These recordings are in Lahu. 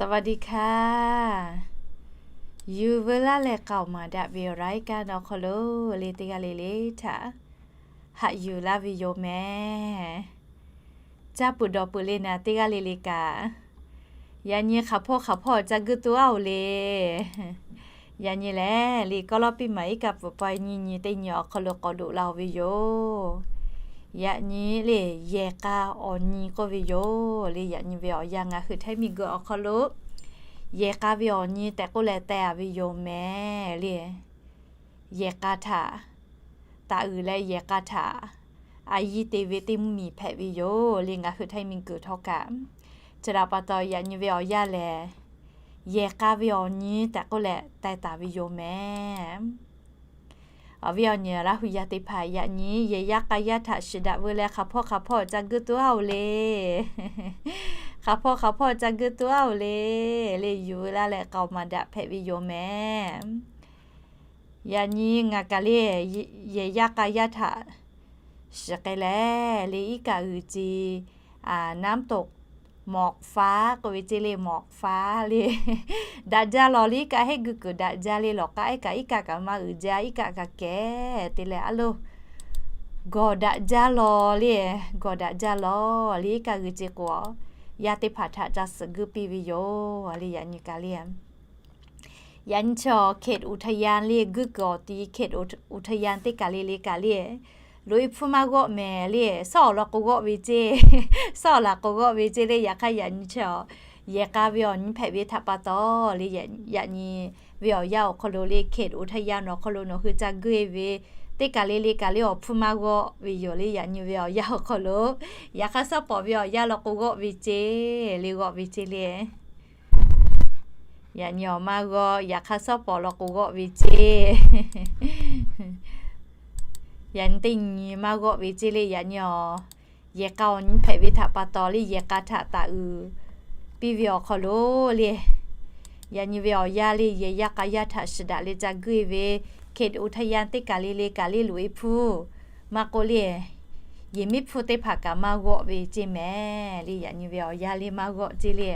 สวัสดีค่ะ Yuˬ veu laˇ leh k'aoˍ maˍ daꞈ ve awˬ รายการ awˬ hk'aw lo le teˇ g'aˇ le le htaꞈ haꞈ yuˬ laˇ ve yoˬ mehˍ. Caˇ peuˬ dawˬ peuˬ le naˍ teˇ g'aˇ le le kaꞈ, yaꞈ nyi hk'aˬ hpawˇ hk'aˬ hpawˇ ca guˇ tuˬ aˉ-oˬ le. Yaꞈ nyi lehˬ le, kawˇ lawˇ piˇ maˍ iˉ kaˆ pfuhˍ pa nyi nyi teˇ nyi awˬ hk'aw lo k'awꞈ doꞈ la-oˬ ve yoˬ. Yaꞈ nyi le, yehˬ k'a awˬ nyi k'oˆ ve yoˬ le. Yaꞈ nyi ve awˬ yanˇ ngaˬ hui htaiˇ miˬguiˬ awˬ hk'aw lo yehˬ k'a ve awˬ nyi tehꞈ k'oˆ leh teh-a ve yoˬ mehˍ le. Yehˬ k'a htaꞈ taˍ uiˍ leh yehˬ k'a htaꞈ a yiˇ te ve teˇ mvuhˇmiˬ hpehꞈ ve yoˬ le. Ngaˬ hui htaiˇ miˬguiˬ htawˇ kaꞈ, chi htaꞈ pa taw yaꞈ nyi ve awˬ yanˇ lehˬ, yehˬ k'a ve awˬ nyi tehꞈ k'oˆ leh teh taˍ ve yoˬ mehˍ. Awˬ viˉ awˬ nyi Laˇ hu yaˇ teˇ hpaˍ, yaꞈ nyi yehˬ yaˇ k'a yaˇ htaꞈ shiˍ daꞈ veu leh hk'aˬ hpawˇ hk'aˬ hpawˇ ca guˇ tuˬ aˉ-oˬ le. Hk'aˬ hpawˇ hk'aˬ hpawˇ ca guˇ tuˬ aˉ-oˬ le. Le yuˬ veu laˇ leh k'aoˍ maˍ daꞈ hpehꞈ ve yoˬ mehˍ. Yaꞈ nyi ngaˬ kaꞈ le, yehˬ yaˇ k'a yaˇ htaꞈ shiˍ k'ai leh le, iˉ kaˆ g'uiˬ ce น้ำตกหมอกฟ้า k'oˆ ve ceˇ le, หมอกฟ้า le. Daꞈ jaˇ lawˬ le, iˉ kaˆ heˆ gui kuiˬ daꞈ jaˇ le, lawˬ k'aˉ ehˉ kaꞈ iˉ kaˆ kaꞈ maˇ g'uiˬ jaˇ, iˉ kaˆ kaꞈ kehˬ te leh aˉ loˇ gawˬ daꞈ jaˇ lawˬ le. Gawˬ daꞈ jaˇ lawˬ le, iˉ kaˆ g'uiˬ ce k'o, yaˇ teˇ hpaˍ htaꞈ ca suhˍ guˇ piˇ ve yoˬ le. Yaꞈ nyi kaꞈ le, yaꞈ nyi chaw เขตอุทยาน le, guˇ kuiˬ awˬ ti เขตอุทยาน teˇ kaˬ le le kaꞈ le, loꞈ-e hpfuhˇ maˇ g'awˆ mehˍ le. Sawˉ awˬ lawn k'o g'awˆ ve ceˇ, sawˉ awˬ lawn k'o g'awˆ ve ceˇ le. Yaꞈ hk'aˇ yaꞈ nyi chaw yehˬ k'a ve awˬ nyi hpehꞈ ve htaꞈ pa taw le, yaꞈ nyi ve awˬ yanˇ awˬ hk'aw lo le เขตอุทยาน awˬ hk'aw lo nawˬ hui ca guˇ-e ve teˇ kaˬ le le kaꞈ le, awˬ hpfuhˇ maˇ g'awˆ ve yoˬ le. Yaꞈ nyi ve awˬ yanˇ awˬ hk'aw lo, yaꞈ hk'aˇ sawˉ pawˍ ve awˬ yanˇ lawn k'o g'awˆ ve ceˇ le, g'awˆ ve ceˇ le. Yaꞈ nyi awˬ maˇ g'awˆ, yaꞈ hk'aˇ sawˉ pawˍ lawn k'o g'awˆ ve ceˇ. Yaꞈ nyi teˇ nyi maˇ g'awˆ ve ceˇ le. Yaꞈ nyi awˬ yehˬ k'a awˬ nyi hpehꞈ ve htaꞈ pa taw le, yehˬ k'a htaꞈ taˍ uiˍ piˇ ve awˬ hk'aw lo le, yaꞈ nyi ve awˬ yanˇ le, yehˬ yaˇ k'a yaˇ htaꞈ shiˍ daꞈ leh ca guˇ-e ve เขตอุทยาน teˇ kaˬ le le kaꞈ le, loꞈ-e hpfuhˇ maˇ k'oˆ le, yehˬ miˉ hpfuhˇ teˇ hpaˍ kaꞈ maˇ g'awˆ ve ceˇ mehˍ le. Yaꞈ nyi ve awˬ yanˇ le maˇ g'awˆ ceˇ le.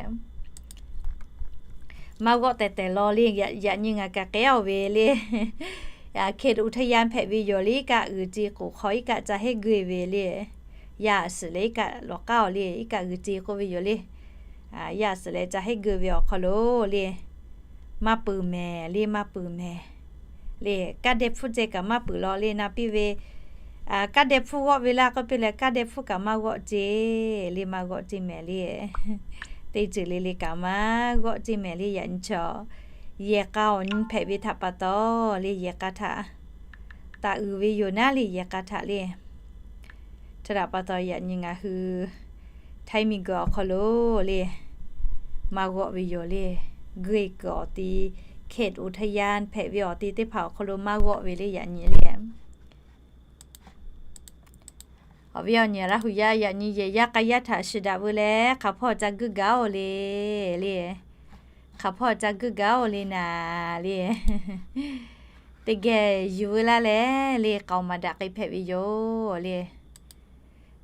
Maˇ g'awˆ tehˬ tehˬ lawˬ le. Yaꞈ nyi ngaˬ kaꞈ k'ehˉ-oˬ ve le, เขตอุทยาน hpehꞈ ve yoˬ le. Iˉ kaˆ g'uiˬ ce k'oˍ hk'aw iˉ kaˆ ca heˆ guˇ-e ve le. Yaˇ suhˍ leh iˉ kaˆ lawˬ k'aˉ-oˬ le, iˉ kaˆ g'uiˬ ce k'oˆ ve yoˬ le. Yaˇ suhˍ leh ca heˆ guˇ ve awˬ hk'aw lo le, maˇ peuˬ mehˍ le, maˇ peuˬ mehˍ le. Kaˇ deh hpfuhˇ ceh kaꞈ maˇ peuˬ lawˬ le. Na piˇ ve, kaˇ deh hpfuhˇ g'awˆ ve laˇ k'oˆ piˇ leh, kaˇ deh hpfuhˇ kaꞈ maˇ g'awˆ ceˇ le, maˇ g'awˆ ceˇ mehˍ le. Teˇ ceuˬ le le kaꞈ maˇ g'awˆ ceˇ mehˍ le. Yaꞈ nyi chaw yehˬ k'a awˬ nyi hpehꞈ ve htaꞈ pa taw le, yehˬ k'a htaꞈ taˍ uiˍ ve yoˬ naˉ le, yehˬ k'a htaꞈ le. Chi htaꞈ pa taw yaꞈ nyi ngaˬ hui htaiˇ miˬguiˬ awˬ hk'aw lo le, maˇ g'awˆ ve yoˬ le. Guˇ-e kuiˬ awˬ ti, เขตอุทยาน hpehꞈ ve awˬ ti teˇ hpaˍ awˬ hk'aw lo maˇ g'awˆ ve le, yaꞈ nyi le. Awˬ viˉ awˬ nyi Laˇ hu yaˇ, yaꞈ nyi yehˬ yaˇ k'a yaˇ htaꞈ shiˍ daꞈ veu leh hk'aˬ hpawˇ ca guˇ gaˇ-oˬ le, le. Hk'aˬ hpawˇ ca guˇ gaˇ-oˬ le naˍ le. Teˇ geh yuˬ veu laˇ leh le, k'aoˍ maˍ daꞈ k'ai hpehꞈ ve yoˬ le.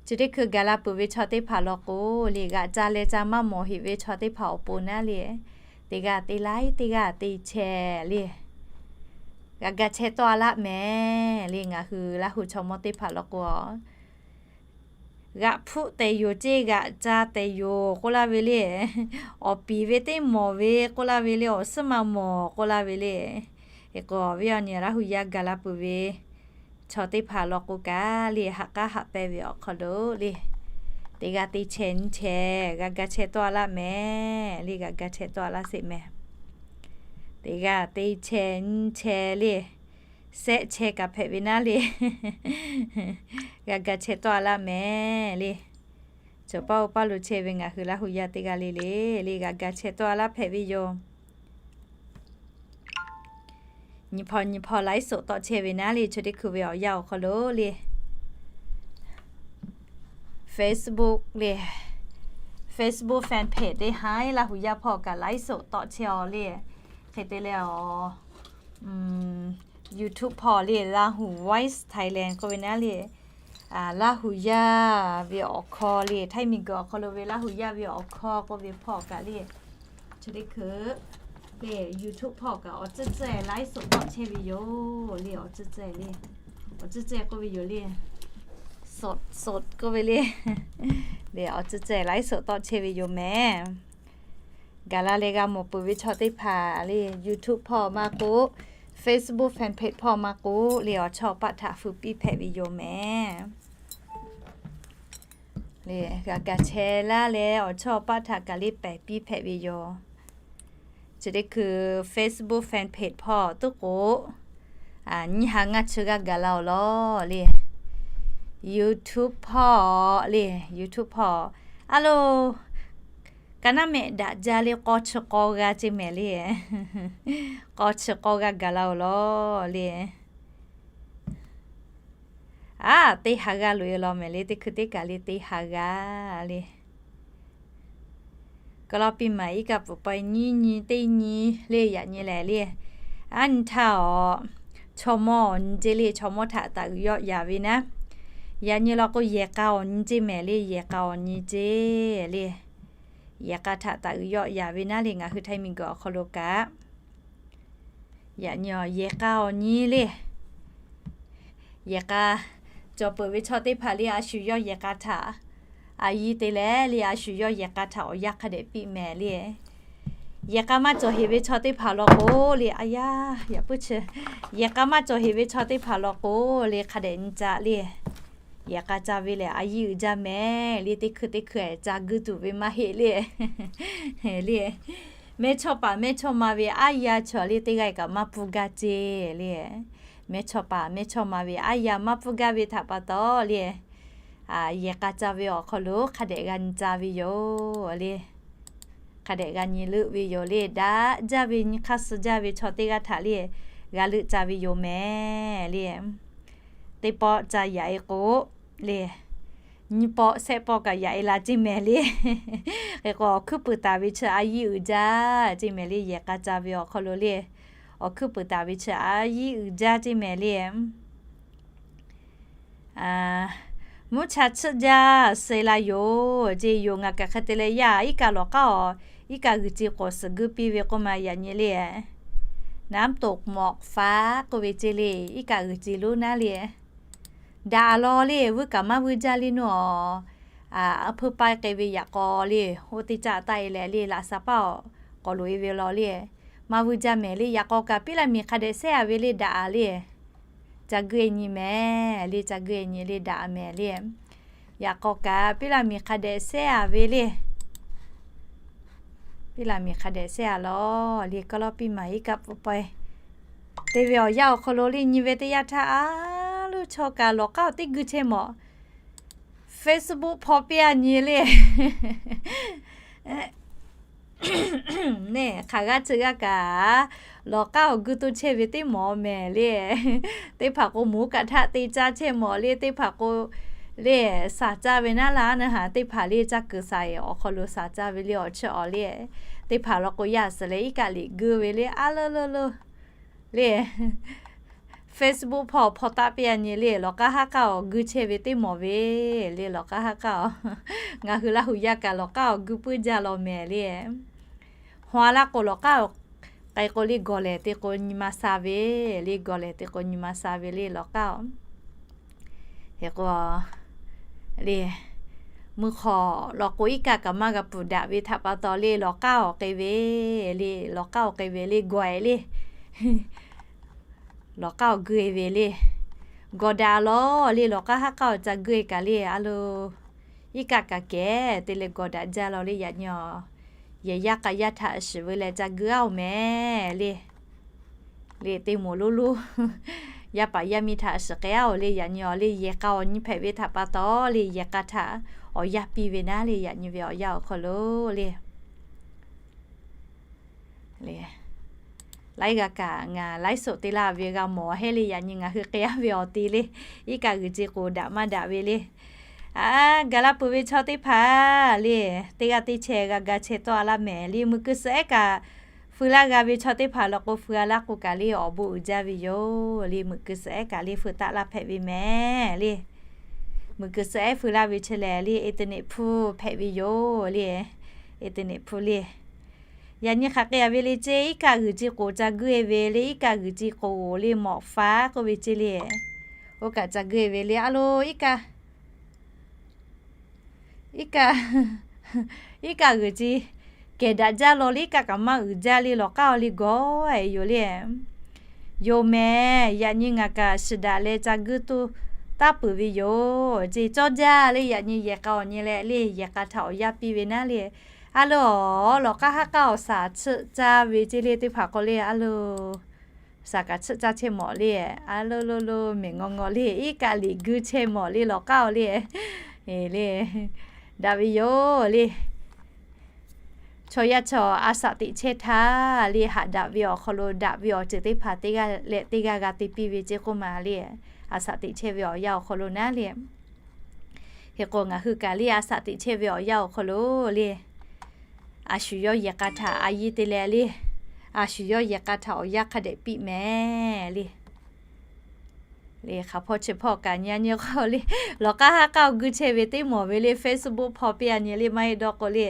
Chi teˇ hkui gaˬ la peuˬ ve chaw teˇ hpaˍ law k'o le, g'aꞈ ca leh ca maˇ mawˬ heꞈ ve chaw teˇ hpaˍ awˬ pon naˉ le, teˇ g'aˇ te laiˉ, teˇ g'aˇ te chehˇ le. G'a ga chehˇ tawˆ-a laˆ mehˍ le. Ngaˬ hui Laˇ hu chaw mawˇ teˇ hpaˍ law k'o, g'aꞈ hpfuhˆ tehꞈ yoˬ ceˇ, g'aꞈ ca tehꞈ yoˬ k'oˆ laˇ ve le. Awˬ piˍ ve teˇ mawˬ ve k'oˆ laˇ ve le, awˬ suhˉ maˇ mawˬ k'oˆ laˇ ve le. Hk'e k'o, awˬ viˉ awˬ nyi Laˇ hu yaˇ gaˬ la peuˬ ve chaw teˇ hpaˍ law k'o kaꞈ le, haꞈ k'aˉ haꞈ pehnˇ ve awˬ hk'aw lo le, teˇ g'aˇ te chehˇ nyiˇ chehˇ, g'a ga chehˇ tawˆ-a laˆ mehˍ le, g'a ga chehˇ tawˆ-a laˆ sheˍ mehˍ. Teˇ g'aˇ te chehˇ nyiˇ chehˇ le, shehˆ chehˇ kaꞈ hpehꞈ ve naˉ le, g'a ga chehˇ tawˆ-a laˆ mehˍ le. Cawˬ paˇ oˇ paˇ lo chehˇ ve ngaˬ hui Laˇ hu yaˇ teˇ g'aˇ le le, le g'a ga chehˇ tawˆ-a laˆ hpehꞈ ve yoˬ. Nyi hpaw nyi hpaw ไลฟ์สด tawˆ chehˇ ve naˉ le, chaw teˇ hkui ve awˬ yanˇ awˬ hk'aw lo le, Facebook le, Facebook fan page teˇ ha Laˇ hu yaˇ hpawˇ kaꞈ ไลฟ์สด tawˆ chehˇ-aw le. Hk'e te leh, YouTube hpawˇ le, Laˇ hu Voice Thailand k'oˆ ve naˉ le, Laˇ hu yaˇ ve awˬ hkawˇ le, htaiˇ miˬguiˬ awˬ hk'aw lo ve Laˇ hu yaˇ ve awˬ hkawˇ k'oˆ ve hpawˇ kaꞈ le, Chi teˇ hkui le YouTube hpawˇ kaꞈ awˬ tcuhˇ tcuhˇ laiˉ soꞈ tawˆ chehˇ ve yoˬ le. Awˬ tcuhˇ tcuhˇ le, awˬ tcuhˇ tcuhˇ k'oˆ ve yoˬ le. Soꞈ soꞈ k'oˆ ve le. Le awˬ tcuhˇ tcuhˇ laiˉ soꞈ tawˆ chehˇ ve yoˬ mehˍ. Gaˬ la leh g'a mawˬ peuˬ ve chaw teˇ hpaˍ le YouTube hpawˇ maˇ k'oˆ, Facebook fan page hpawˇ maˇ k'oˆ le awˬ chawˇ paˆ htaꞈ feu piˇ hpehꞈ ve yoˬ mehˍ. Le g'a gaˬ chehˇ laˇ leh awˬ chawˇ paˆ htaꞈ kaꞈ le pehˬ piˇ hpehꞈ ve yoˬ. Chi teˇ hkui Facebook fan page hpawˇ tuˉ k'o, nyiˇ ha ngaˇ chi g'aˇ gaˬ la-oˬ lawˬ le. YouTube hpawˇ le, YouTube hpawˇ a loˬ, ka naˉ mehˆ daꞈ jaˇ le k'awˇ chi k'awˇ g'aˇ ceˇ mehˍ le. K'awˇ chi k'awˇ g'aˇ gaˬ la-oˬ lawˬ le. A, teˇ ha g'aˇ loꞈ-e law mehˍ le, teˇ hkui teˇ kaˬ le teˇ ha g'aˇ le. Kaw law piˇ maˍ iˉ kaˆ pfuhˍ pawehˇ nyiˇ nyi teˇ nyi le yaꞈ nyi lehˬ le. A nyi htaˇ awˬ, chaw mawˇ awˬ nyi ceˇ le, chaw mawˇ htaꞈ taˍ uiˍ yawˆ yaˍ ve naˉ. Yaꞈ nyi law k'o yehˬ k'a awˬ nyi ceˇ mehˍ le, yehˬ k'a awˬ nyi ceˇ le. Yehˬ k'a htaꞈ taˍ uiˍ yawˆ yaˍ ve naˉ le ngaˬ hui Htaiˇ miˬguiˬ awˬ hk'aw lo kaꞈ. Yaꞈ nyi awˬ yehˬ k'a awˬ nyi le. Yehˬ k'a cawˬ peuˬ ve chaw teˇ hpaˍ le a shu yawˇ yehˬ k'a htaꞈ, a yiˇ te leh le a shu yawˇ yehˬ k'a htaꞈ awˬ yanˇ hk'a dehꞈ piˇ mehˍ le. Yehˬ k'a maˇ cawˬ heˍ ve chaw teˇ hpaˍ law k'o le a yaˇ yaꞈ puiˉ chi, yehˬ k'a maˇ cawˬ heˍ ve chaw teˇ hpaˍ law k'o le hk'a dehꞈ nyi ca le. Yehˬ k'a ca ve lehˬ a yiˇ uiˍ jaˇ mehˍ le, teˇ hkui teˇ hkui ca guiˇ tuˬ ve maˇ heˆ le. Le mehˇ chawˇ paˍ mehˇ chawˇ ma ve aˉ yaˇ chaw le teˇ g'aˇ kaꞈ maˇ pfuhˇ gaˇ ceˇ le. Mehˇ chawˇ paˍ mehˇ chawˇ ma ve aˉ yaˇ maˇ pfuhˇ gaˇ ve htaꞈ pa taw le, yehˬ k'a ca ve awˬ hk'aw lo hk'a dehꞈ g'a nyi ca ve yoˬ le. Hk'a dehꞈ g'a nyi leuˆ ve yoˬ le. Daꞈ jaˇ ve nyi hk'aˇ suh jaˇ ve chaw teˇ g'aˇ htaꞈ le g'a leuˆ ca ve yoˬ mehˍ le. Teˇ pawˆ ca yaꞈ-e k'o le, nyiˇ pawˆ shehˆ pawˆ kaꞈ yaꞈ-e la ceˇ mehˍ le. Hk'e k'o awˬ hkuiˉ puiˍ taˍ ve chi a yiˇ uiˍ jaˇ ceˇ mehˍ le, yehˬ k'a ca ve awˬ hk'aw lo le. Awˬ hkuiˉ puiˍ taˍ ve chi a yiˇ uiˍ jaˇ ceˇ mehˍ le. Mvuhˇ cha tsuhˆ jaˇ suh la yoˬ ceˇ yoˬ. Ngaˬ kaꞈ hk'e te leh yaˇ iˉ kaˆ lawˬ k'aˉ awˬ, iˉ kaˆ g'uiˬ ce k'awꞈ suhˍ guiˇ piˇ ve k'oˆ ma yaꞈ nyi le. น้ำตกหมอกฟา k'oˆ ve ceˇ le, iˉ kaˆ g'uiˬ ce lonˉ naˉ le. Daꞈ law le, vuiˇ kaꞈ maˇ vuiˇ jaˇ le nawˬ. A hpeuˇ paˇ k'ai ve yaꞈ k'aw le, oˇ teˇ caˆ taˆ-e leh le laꞈ shaˍ paˇ awˬ k'awꞈ loꞈ-e ve law le. Maˇ vuiˇ jaˇ mehˍ le, yaꞈ k'aw kaꞈ piˉ laˇ miˬ hk'a dehꞈ sehˉ-a ve le daꞈ-a le. Ca guiˇ-e nyi mehˍ le, ca guiˇ-e nyi le daꞈ-a mehˍ le. Yaꞈ k'aw kaꞈ piˉ laˇ miˬ hk'a dehꞈ sehˉ-a ve le. Piˉ laˇ miˬ hk'a dehꞈ sehˉ-a law le, kawˇ lawˇ piˇ maˍ iˉ kaˆ pfuhˍ pawehˇ. Te ve awˬ yanˇ awˬ hk'aw lo le nyi ve teˇ yanˇ htaˇ a loˬ chaw kaꞈ lawˬ k'aˉ awˬ teˇ guiˇ chehˇ mawˬ. Facebook hpawˇ piˇ-a nyi le. Neˇ hk'aˬ g'aˇ chi g'aˇ kaꞈ lawˬ k'aˉ awˬ guiˇ toˇ chehˇ ve teˇ mawˬ mehˍ le. Teˇ hpaˍ k'o moˍ kaꞈ htaˆ te caˇ chehˇ mawˬ le, teˇ hpaˍ k'o le shaˍ caˇ ve naˉ laˇ naˉ haˍ, teˇ hpaˍ le caˇ kuiˬ shaˍ-e awˬ hk'aw lo shaˍ caˇ ve le awˬ chiˇ awˬ le. Teˇ hpaˍ law k'o yaˇ suhˍ leh iˉ kaˆ liꞈ guiˇ ve le a loˬ loˬ loˬ le. Facebook hpawˇ hpawˇ taˆ piˇ-a nyi le, lawˬ k'aˉ haˉ k'aˉ awˬ guiˇ chehˇ ve teˇ mawˬ ve le, lawˬ k'aˉ haˉ k'aˉ awˬ. Ngaˬ hui Laˇ huˍ yaˇ kaꞈ lawˬ k'aˉ awˬ guiˇ puiˉ jaˇ law mehˍ le. Haw a laˇ k'o lawˬ k'aˉ k'ai k'o le gawˬ lehˬ te k'o nyi ma sha ve le, gawˬ lehˬ te k'o nyi ma sha ve le lawˬ k'aˉ awˬ. Hk'e k'o le, mvuhˇ hk'awꞈ law k'o iˉ kaˆ kaꞈ maˇ g'a pfuhˍ daꞈ ve htaꞈ pa taw le lawˬ k'aˉ awˬ k'ai ve le, lawˬ k'aˉ awˬ k'ai ve le gawˬ-e le. Lawˬ k'aˉ awˬ guiˇ-e ve le. Gawˬ daꞈ law le, lawˬ k'aˉ haˉ k'aˉ awˬ ca guiˇ-e kaꞈ le a loˬ. Iˉ kaˆ kaꞈ kehˬ te leh gawˬ daꞈ jaˇ law le yaꞈ nyi awˬ. Yehˬ yaˇ k'a yaˇ htaꞈ shiˍ ve leh ca guiˇ-a-oˬ mehˍ le. Le teˇ moˍ lonˉ lonˉ, yaˇ paˍ yaˇ miˇ htaꞈ shiˍ k'ai-a-oˬ le yaꞈ nyi awˬ le yehˬ k'a awˬ nyi hpehꞈ ve htaꞈ pa taw le yehˬ k'a htaꞈ awˬ yanˇ piˇ ve naˉ le yaꞈ nyi ve awˬ yanˇ awˬ hk'aw lo le. Laiˉ g'a kaꞈ ngaˬ laiˉ soꞈ te laˇ ve g'a mawˬ hehˉ le yaꞈ nyi ngaˬ hui k'ai-a ve awˬ te le. Iˉ kaˆ g'uiˬ ce k'o daꞈ maˇ daꞈ ve le. A, gaˬ la peuˬ ve chaw teˇ hpaˍ le, teˇ g'aˇ teˇ chehˇ g'a ga chehˇ tawˆ-a laˇ mehˍ le. Muiˬ kuiˬ suhˍ ehˉ kaꞈ feu laˇ g'a ve chaw teˇ hpaˍ law k'o feu-a laˇ k'o kaꞈ le awˬ bon uiˍ jaˇ ve yoˬ le. Muiˬ kuiˬ suhˍ ehˉ kaꞈ le feu taˆ laˇ hpehꞈ ve mehˍ le. Muiˬ kuiˬ suhˍ ehˉ feu laˇ ve chi lehˬ le internet hpu hpehꞈ ve yoˬ le. Internet hpu le. Yaꞈ nyi hk'aˬ hk'e a ve le ceˇ, iˉ kaˆ g'uiˬ ci k'oˍ ca guˇ e ve le, iˉ kaˆ g'uiˬ ci k'oˍ le mawꞈ faˉ k'oˆ ve ceˇ le. Oˇ kaꞈ ca guˇ e ve le, a lo iˉ kaˆ iˉ kaˆ, iˉ kaˆ g'uiˬ ci kehˬ daꞈ jaˇ law le, iˉ kaˆ kaꞈ maˇ uiˍ jaˇ le, lawˬ k'aˉ aw le gawˬ e yoˬ le. Yoˬ mehˍ, yaꞈ nyi ngaˬ kaꞈ shiˍ daꞈ leh ca guˇ tuˬ taˇ peuˬ ve yoˬ ceˇ. Cawˇ jaˇ le, yaꞈ nyi yehˬ k'a awˬ nyi leh le, yehˬ k'a htaꞈ awˬ yanˇ piˇ ve naˉ le. A lo, lawˬ k'aˉ haˉ k'aˉ awˬ saˍ tsuhˆ caˇ ve ceˇ le, teˇ hpaˍ k'o le, a lo, saˍ kaꞈ tsuhˆ caˇ chehˇ mawˬ le. A lo lo lo, mehˬ ngawˬ ngawˬ le, iˉ kaˆ liꞈ guˇ chehˇ mawˬ le, lawˬ k'aˉ aw le. Le, daꞈ ve yoˬ le. Chaw yaˇ chaw a saꞈ teꞈ chehˇ htaˇ le, haꞈ daꞈ ve awˬ hk'aw lo daꞈ ve awˬ ceuˬ teˇ hpaˍ teˇ g'aˇ leh teˇ g'aˇ g'a te piˇ ve ceˇ k'oˆ ma le. A saꞈ teꞈ chehˇ ve awˬ yanˇ awˬ hk'aw lo naˉ le. Hk'e k'o ngaˬ hui kaꞈ le, a saꞈ teꞈ chehˇ ve awˬ yanˇ awˬ hk'aw lo le, a shu yawˇ yehˬ k'a htaꞈ a yiˇ te leh le, a shu yawˇ yehˬ k'a htaꞈ awˬ yanˇ hk'a dehꞈ piˇ mehˍ le. Le hk'aˬ hpawˇ chi hpawˇ kaꞈ nyi a nyi k'o le, lawˬ k'aˉ haˉ k'aˉ awˬ guˇ chehˇ ve teˇ mawˬ ve le, Facebook hpawˇ piˇ a nyi le maˇ heˆ dawˇ k'o le.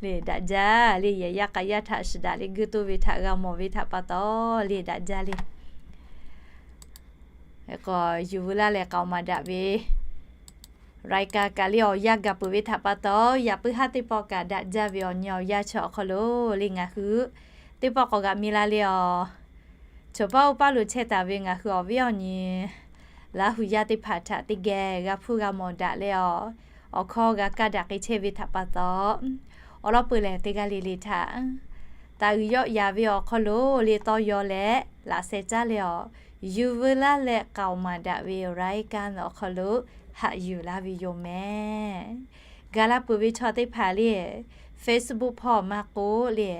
Le daꞈ jaˇ le, yehˬ yaˇ k'a yaˇ htaꞈ shiˍ daꞈ le guˇ tuˬ ve htaꞈ g'a mawˬ ve htaꞈ pa taw le daꞈ jaˇ le. K'o, yuˬ veu laˇ leh k'aoˍ maˍ daꞈ ve รายการ kaꞈ le awˬ yanˇ gaˬ peuˬ ve htaꞈ pa taw, yaꞈ puiˉ haˉ teˇ pawˆ kaꞈ daꞈ jaˇ ve awˬ nyi awˬ yanˇ chi awˬ hk'aw lo le ngaˬ hui teˇ pawˆ k'awꞈ g'a mi la le awˬ. Choˬ paˇ oˇ paˇ lo chehˇ taˍ ve ngaˬ hui awˬ viˉ awˬ nyi Laˇ hu yaˇ teˇ hpaˍ htaꞈ teˇ geh g'a hpuˇ g'a mawˬ daꞈ leh awˬ, awˬ hkawˇ g'a kaˇ daꞈ k'ai chehˇ ve htaꞈ pa taw, awˬ lawn peuˬ lehˬ teˇ g'aˇ le le htaꞈ taˍ uiˍ yawˆ yaˍ ve awˬ hk'aw lo le tawˇ yaw leh laꞈ sheh caˉ leh awˬ, yuˬ veu laˇ leh k'aoˍ maˍ daꞈ ve รายการ awˬ hk'aw lo haꞈ yuˬ laˇ ve yoˬ mehˍ. Gaˬ la peuˬ ve chaw teˇ hpaˍ le, Facebook hpawˇ maˇ k'oˆ le,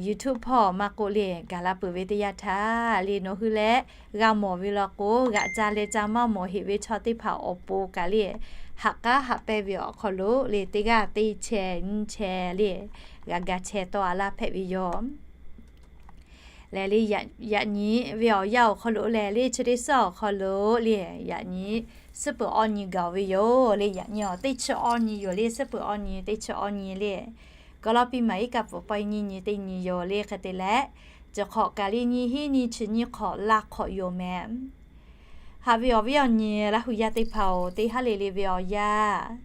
YouTube hpawˇ maˇ k'oˆ le, gaˬ la peuˬ ve teˇ yanˇ htaˇ le nawˬ hui leh g'a mawˬ ve law k'o, g'aꞈ ca leh ca maˇ mawˬ heꞈ ve chaw teˇ hpaˍ awˬ pon kaꞈ le, haꞈ k'aˉ haꞈ pehnˇ ve awˬ hk'aw lo le teˇ g'aˇ teˇ chehˇ nyiˇ chehˇ le, g'a ga chehˇ tawˆ a laˇ hpehꞈ ve yoˬ. Lehˬ le, yaꞈ nyi ve awˬ yanˇ awˬ hk'aw lo lehˬ le, chi teˇ suhˉ awˬ hk'aw lo le, yaꞈ nyi suhˉ peuˬ awˇ nyi gaˬ ve yoˬ le. Yaꞈ nyi awˬ teˇ chi awˇ nyi yoˬ le, suhˉ peuˬ awˇ nyi teˇ chi awˇ nyi le. Kawꞈ lawˇ piˇ maˍ iˉ kaˆ pfuhˍ pawehˇ nyiˇ nyi teˇ nyi yoˬ le. Hk'e te leh, cawˬ hk'awꞈ kaꞈ le nyiˇ hinˉ nyiˇ chi nyiˇ hk'awꞈ laˇ hk'awꞈ yoˬ mehˍ. Haꞈ ve awˬ viˉ awˬ nyi Laˇ hu yaˇ teˇ hpaˍ-oˬ, teˇ haˉ le le ve awˬ yanˇ,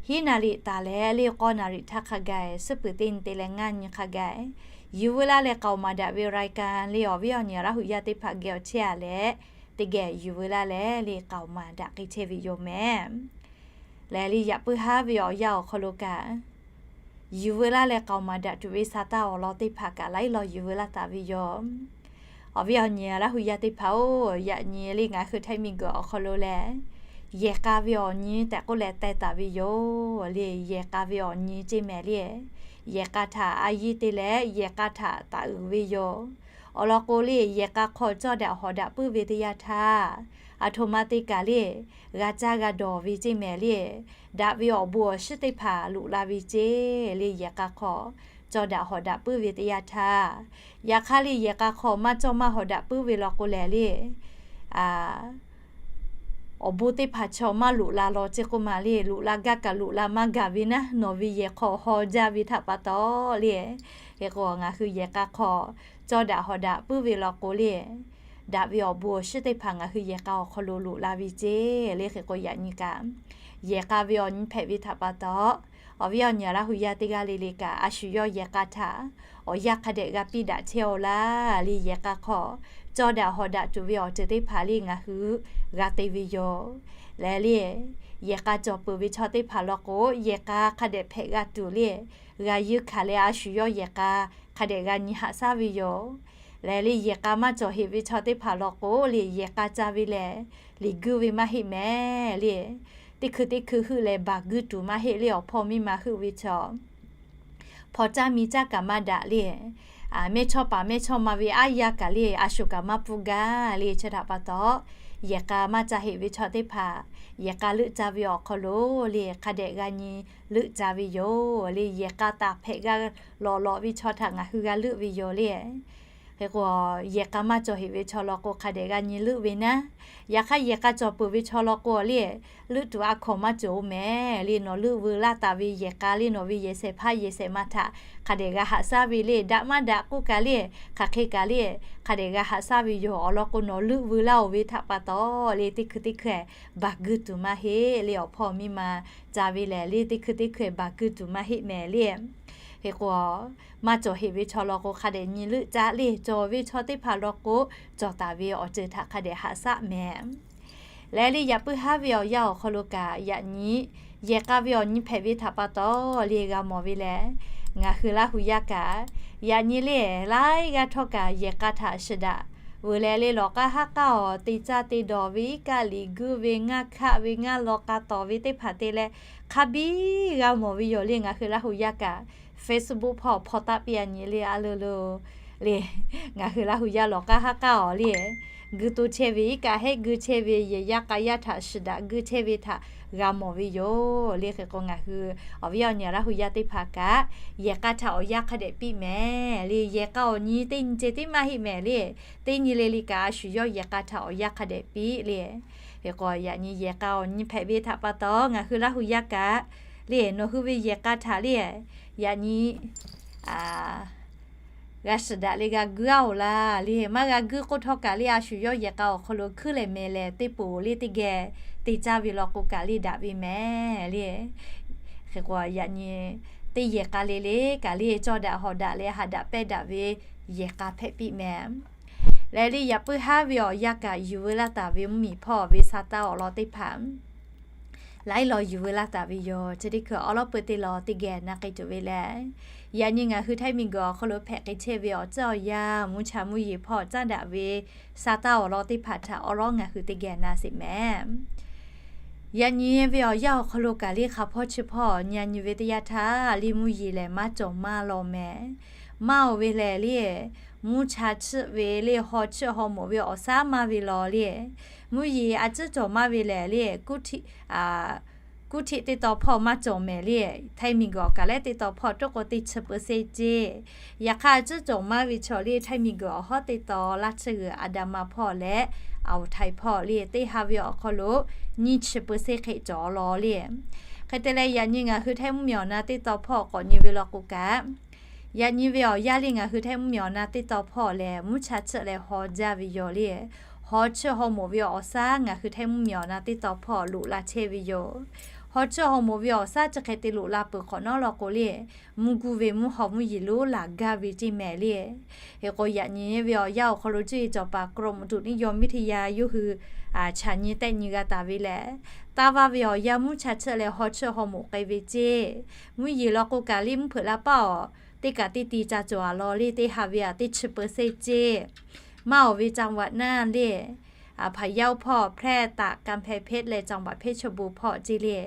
hiˉ naˍ riˍ taˍ leh le k'awˇ naˍ riˍ htaˇ hk'a gaˬ, suhˉ peuˬ teˇ nyi te leh ngaˇ nyi hk'a gaˬ, yuˬ veu laˇ leh k'aoˍ maˍ daꞈ ve รายการ le awˬ viˉ awˬ nyi Laˇ hu yaˇ teˇ hpaˍ geh awˬ chehˇ a leh, teˇ geh yuˬ veu laˇ leh le k'aoˍ maˍ daꞈ k'ai chehˇ ve yoˬ mehˍ. Lehˬ le, yaꞈ puiˉ haˉ ve awˬ yanˇ awˬ hk'aw lo kaꞈ, yuˬ veu laˇ leh k'aoˍ maˍ daꞈ tuˬ ve sa taˇ awˬ lawn teˇ hpaˍ kaꞈ laiˉ law yuˬ veu laˇ taˍ ve yoˬ. Awˬ viˉ awˬ nyi Laˇ hu yaˇ teˇ hpaˍ-oˬ, yaꞈ nyi le ngaˬ hui Htaiˇ miˬguiˬ awˬ hk'aw lo lehˬ, yehˬ k'a ve awˬ nyi tehꞈ k'oˆ leh teh taˍ ve yoˬ le. Yehˬ k'a ve awˬ nyi ceˇ mehˍ le, yehˬ k'a htaꞈ a yiˇ te leh yehˬ k'a htaꞈ taˍ uiˍ ve yoˬ. Awˬ lawn k'o le, yehˬ k'a hk'aw cawˇ daꞈ hawˍ daꞈ puiˉ ve teˇ yanˇ htaˇ, aˬ htoꞈ ma te kaꞈ le, g'a caˇ g'a dawˬ ve ceˇ mehˍ le, daꞈ ve awˬ bon awˬ shiˉ teˇ hpaˍ loꞈ la ve ceˇ le, yehˬ k'a hk'aw cawˇ daꞈ hawˍ daꞈ puiˉ ve teˇ yanˇ htaˇ, yaꞈ hk'aˇ le yehˬ k'a hk'aw maˇ cawˇ maˇ hawˍ daꞈ puiˉ ve law k'o lehˬ le, awˬ bon teˇ hpaˍ chaw maˇ loꞈ la law ceˇ k'oˆ ma le, loꞈ la gaˇ kaꞈ loꞈ la maˇ gaˬ ve naˉ, nawˬ ve yehˬ hk'aw haw jaˇ ve htaꞈ pa taw le. Hk'e k'o ngaˬ hui yehˬ k'a hk'aw cawˇ daꞈ hawˍ daꞈ puiˉ ve law k'o le, daꞈ ve awˬ bon awˬ shiˉ teˇ hpaˍ ngaˬ hui yehˬ k'a awˬ hk'aw lo loꞈ la ve ceˇ le. Hk'e k'o yaꞈ nyi kaꞈ, yehˬ k'a ve awˬ nyi hpehꞈ ve htaꞈ pa taw, awˬ viˉ awˬ nyi Laˇ hu yaˇ teˇ g'aˇ le le kaꞈ a shu yawˇ yehˬ k'a htaꞈ awˬ yanˇ hk'a dehꞈ g'a piˇ daꞈ chehˇ-aw laˇ le. Yehˬ k'a hk'aw cawˇ daꞈ hawˍ daꞈ tuˬ ve awˬ ceuˬ teˇ hpaˍ le ngaˬ hui g'a te ve yoˬ. Lehˬ le, yehˬ k'a cawˬ peuˬ ve chaw teˇ hpaˍ law k'o, yehˬ k'a hk'a dehꞈ hpehꞈ g'a tuˬ le, g'a yeunˇ hkanˍ leh a shu yawˇ yehˬ k'a hk'a dehꞈ g'a nyi haꞈ shaˉ ve yoˬ. Lehˬ le, yehˬ k'a maˇ cawˬ heꞈ ve chaw teˇ hpaˍ law k'o le, yehˬ k'a ca ve lehˬ, liꞈ guiˇ ve maˇ heˆ mehˍ le. Teˇ hkui teˇ hkui heuˆ leh baˬ guiˇ tuˬ maˇ heˆ le, awˬ hpawˇ miˇ ma heuˆ ve chaw hpaw caˇ mi caˇ kaꞈ maˇ daꞈ le. Mehˇchawˇpaˍ mehˇchawˇma ve aˉ yaˇ kaꞈ le, a shu kaꞈ maˇ pfuhˇ gaˇ le. Chi htaꞈ pa taw, yehˬ k'a maˇ ca heꞈ ve chaw teˇ hpaˍ yehˬ k'a leuˆ ca ve awˬ hk'aw lo le, hk'a dehꞈ g'a nyi leuˆ ca ve yoˬ le. Yehˬ k'a taˍ hpehꞈ g'a lawꞈ lawꞈ ve chaw htaꞈ ngaˬ hui g'a leuˆ ve yoˬ le. Hk'e k'o, yehˬ k'a maˇ cawˬ heꞈ ve chaw law k'o, hk'a dehꞈ g'a nyi leuˆ ve naˉ. Yaꞈ hk'aˇ, yehˬ k'a cawˬ peuˬ ve chaw law k'o le, leuˆ tuˬ a hkawˍ maˇ cawˬ-oˬ mehˍ le. Nawˬ leuˆ veu laˇ taˍ ve yehˬ k'a le, nawˬ ve yehˬ shehˍ hpaˇ yehˬ shehˍ ma htaꞈ hk'a dehꞈ g'a haꞈ shaˉ ve le. Daꞈ maˇ daꞈ k'oˆ kaꞈ le, hk'aˬ hk'e kaꞈ le, hk'a dehꞈ g'a haꞈ shaˉ ve yoˬ. Awˬ lawn k'o, nawˬ leuˆ veu laˇ-oˬ ve htaꞈ pa taw le, teˇ hkui teˇ hkui-eˬ baˬ guiˇ tuˬ maˇ heˆ le. Awˬ hpawˇ miˇ ma ca ve lehˬ le, teˇ hkui teˇ hkui-eˬ baˬ guiˇ tuˬ maˇ heˆ mehˍ le. Hk'e k'o, maˇ cawˬ heꞈ ve chaw law k'o, hk'a dehꞈ nyi leuˆ caˇ le. Cawˬ ve chaw teˇ hpaˍ law k'o, cawˬ taˍ ve awˬ ceuˬ htaꞈ hk'a dehꞈ haꞈ shaˉ mehˍ. Leh le, yaꞈ puiˉ haˉ ve awˬ yanˇ awˬ hk'aw lo kaꞈ, yaꞈ nyi yehˬ k'a ve awˬ nyi hpehꞈ ve htaꞈ pa taw le g'a mawˬ ve lehˬ, ngaˬ hui Laˇ hu yaˇ kaꞈ, yaꞈ nyi le, laiˉ g'aˇ htawˇ kaꞈ yehˬ k'a htaꞈ shiˍ daꞈ veuˬ leh le, lawˬ k'aˇ haˉ k'aˇ awˬ te caˇ te dawˬ ve iˉ kaˆ liꞈ guiˇ ve, ngaˇ hkaˆ ve, ngaˇ law k'a tawˍ ve teˇ hpaˍ te leh, hk'a biˇ g'a mawˬ ve yoˬ le. Ngaˬ hui Laˇ hu yaˇ kaꞈ Facebook hpawˇ hpawˇ taˆ piˇ a nyi le, a le le le, ngaˬ hui Laˇ hu yaˇ lawˬ k'aˇ haˉ k'aˇ awˬ le, gui to chehˇ ve, iˉ kaˆ hehˆ gui chehˇ ve, yehˬ yaˇ k'a yaˇ htaꞈ shiˍ daꞈ gui chehˇ ve htaꞈ g'a mawˬ ve yoˬ le. Hk'e k'o, ngaˬ hui awˬ viˉ awˬ nyi Laˇ hu yaˇ teˇ hpaˍ kaꞈ, yehˬ k'a htaꞈ awˬ yanˇ hk'a dehꞈ piˇ mehˍ le. Yehˬ k'a awˬ nyi teˇ nyi ceh tiˉ maˇ heˆ mehˍ le. Teˇ nyi le le kaꞈ, a shu yawˇ yehˬ k'a htaꞈ awˬ yanˇ hk'a dehꞈ piˇ le. Hk'e k'o, yaꞈ nyi yehˬ k'a awˬ nyi hpehꞈ ve htaꞈ pa taw, ngaˬ hui Laˇ hu yaˇ kaꞈ le, nawˬ hui ve yehˬ k'a htaꞈ le, yaꞈ nyi g'a shiˍ daꞈ le g'a guiˇ-oˬ laˇ le. Maˇ g'a guiˇ k'oˆ htawˇ kaꞈ le, a shu yawˇ yehˬ k'a awˬ hk'aw lo hkuiˉ lehˬ mehˍ lehˬ teˇ poˬ le teˇ geh te caˇ ve law k'o kaꞈ le daꞈ ve mehˍ le. Hk'e k'o, yaꞈ nyi teˇ yehˬ k'a le le kaꞈ le, cawˇ daꞈ hawˍ daꞈ leh haꞈ daꞈ pehnˇ daꞈ ve yehˬ k'a hpehꞈ piˇ mehˍ. Leh le, yaꞈ puiˉ haˉ ve awˬ yanˇ kaꞈ yuˬ veu laˇ taˍ ve mvuhˇmiˬ hpawˇ ve sa taˇ awˬ lawn teˇ hpaˍ laiˉ law yuˬ veu laˇ taˍ ve yoˬ. Chi teˇ hkui awˉ lawˉ peu teˇ law teˇ geh na k'ai tuˬ ve lehˬ, yaꞈ nyi ngaˬ hui Htaiˇ miˬguiˬ awˬ hk'aw lo hpehꞈ k'ai chehˇ ve awˬ tcuhˉ awˬ yanˇ, mvuhˇ cha mvuhˇ yeˬ hpawˇ caˉ daꞈ ve sa taˇ awˬ lawn teˇ hpaˍ htaꞈ awˉ lawˉ ngaˬ hui teˇ geh na sheˍ mehˍ. Yaꞈ nyi ve awˬ yanˇ awˬ hk'aw lo kaꞈ le, hk'a hpawˇ chi hpawˇ nyi a nyi ve teˇ yanˇ htaˇ le, mvuhˇ yeˬ lehˬ maˇ cawˬ maˇ law mehˍ. Maˇ oˬ ve lehˬ le, mvuhˇ cha chiˆ ve le, haw chiˆ haw moˍ ve awˬ shaˉ maˇ ve law le, mvuhˇ yeˬ a ciˉ cawˬ maˇ ve lehˬ le, kuˉ htiˆ teˇ taw hpawˇ maˇ cawˬ mehˍ le. Htaiˇ miˬguiˬ awˬ kaꞈ leh teˇ taw hpawˇ tawˇ k'o teˇ chi peu se ceˇ. Yaꞈ hk'aˇ a ciˉ cawˬ maˇ ve chaw le, Htaiˇ miˬguiˬ awˬ hawˉ teˇ taw laˇ chiˇ g'uiˬ Aˍdanˍ ma hpawˇ leh Awˍ htaiˍ hpawˇ le, teˇ ha ve awˬ hk'aw lo nyiˇ chi peu se hk'e cawˬ law le. Hk'e te leh, yaꞈ nyi ngaˬ hui Htaiˇ mvuhˇmiˬ awˬ na teˇ taw hpawˇ k'awꞈ nyi ve law k'o kaꞈ, yaꞈ nyi ve awˬ yanˇ le, ngaˬ hui Htaiˇ mvuhˇmiˬ awˬ na teˇ taw hpawˇ lehˬ, mvuhˇ cha chiˆ leh haw jaˇ ve yoˬ le. Haw chiˆ haw moˍ ve awˬ shaˉ ngaˬ hui Htaiˇ mvuhˇmiˬ awˬ na teˇ taw hpawˇ loꞈ la chehˇ ve yoˬ. Haw chiˆ haw moˍ ve awˬ shaˉ chi hk'e te loꞈ la peuˬ hk'awꞈ nawˉ law k'o le, mvuhˇ guˇ ve mvuhˇ haw mvuhˇ yeˬ lonˉ laˬ gaˇ ve ceˇ mehˍ le. Hk'e k'o, yaꞈ nyi ve awˬ yanˇ awˬ hk'aw lo cuˇ yiˍ cawˬ paˍ กรมอุตุนิยมวิทยา yawˇ hui chaꞈ nyi tehˆ nyi g'a taˍ ve lehˬ, taˇ vaˇ ve awˬ yanˇ mvuhˇ cha chiˆ leh haw chiˆ haw moˍ k'ai ve ceˇ. Mvuhˇ yeˬ law k'o kaꞈ le, mvuhˇ hpeuꞈ la paˇ awˬ teˇ kaꞈ teˇ ti ca cawˬ a law le, teˇ ha ve a teˇ chi peu se ceˇ. Maˇ oˬ ve จังหวัด naˇ le, Hpaˍ yaˇ hpawˇ แพร่ ตาก กำแพงเพชร leh จังหวัดเพชรบูรณ์ hpawˇ ceˇ le.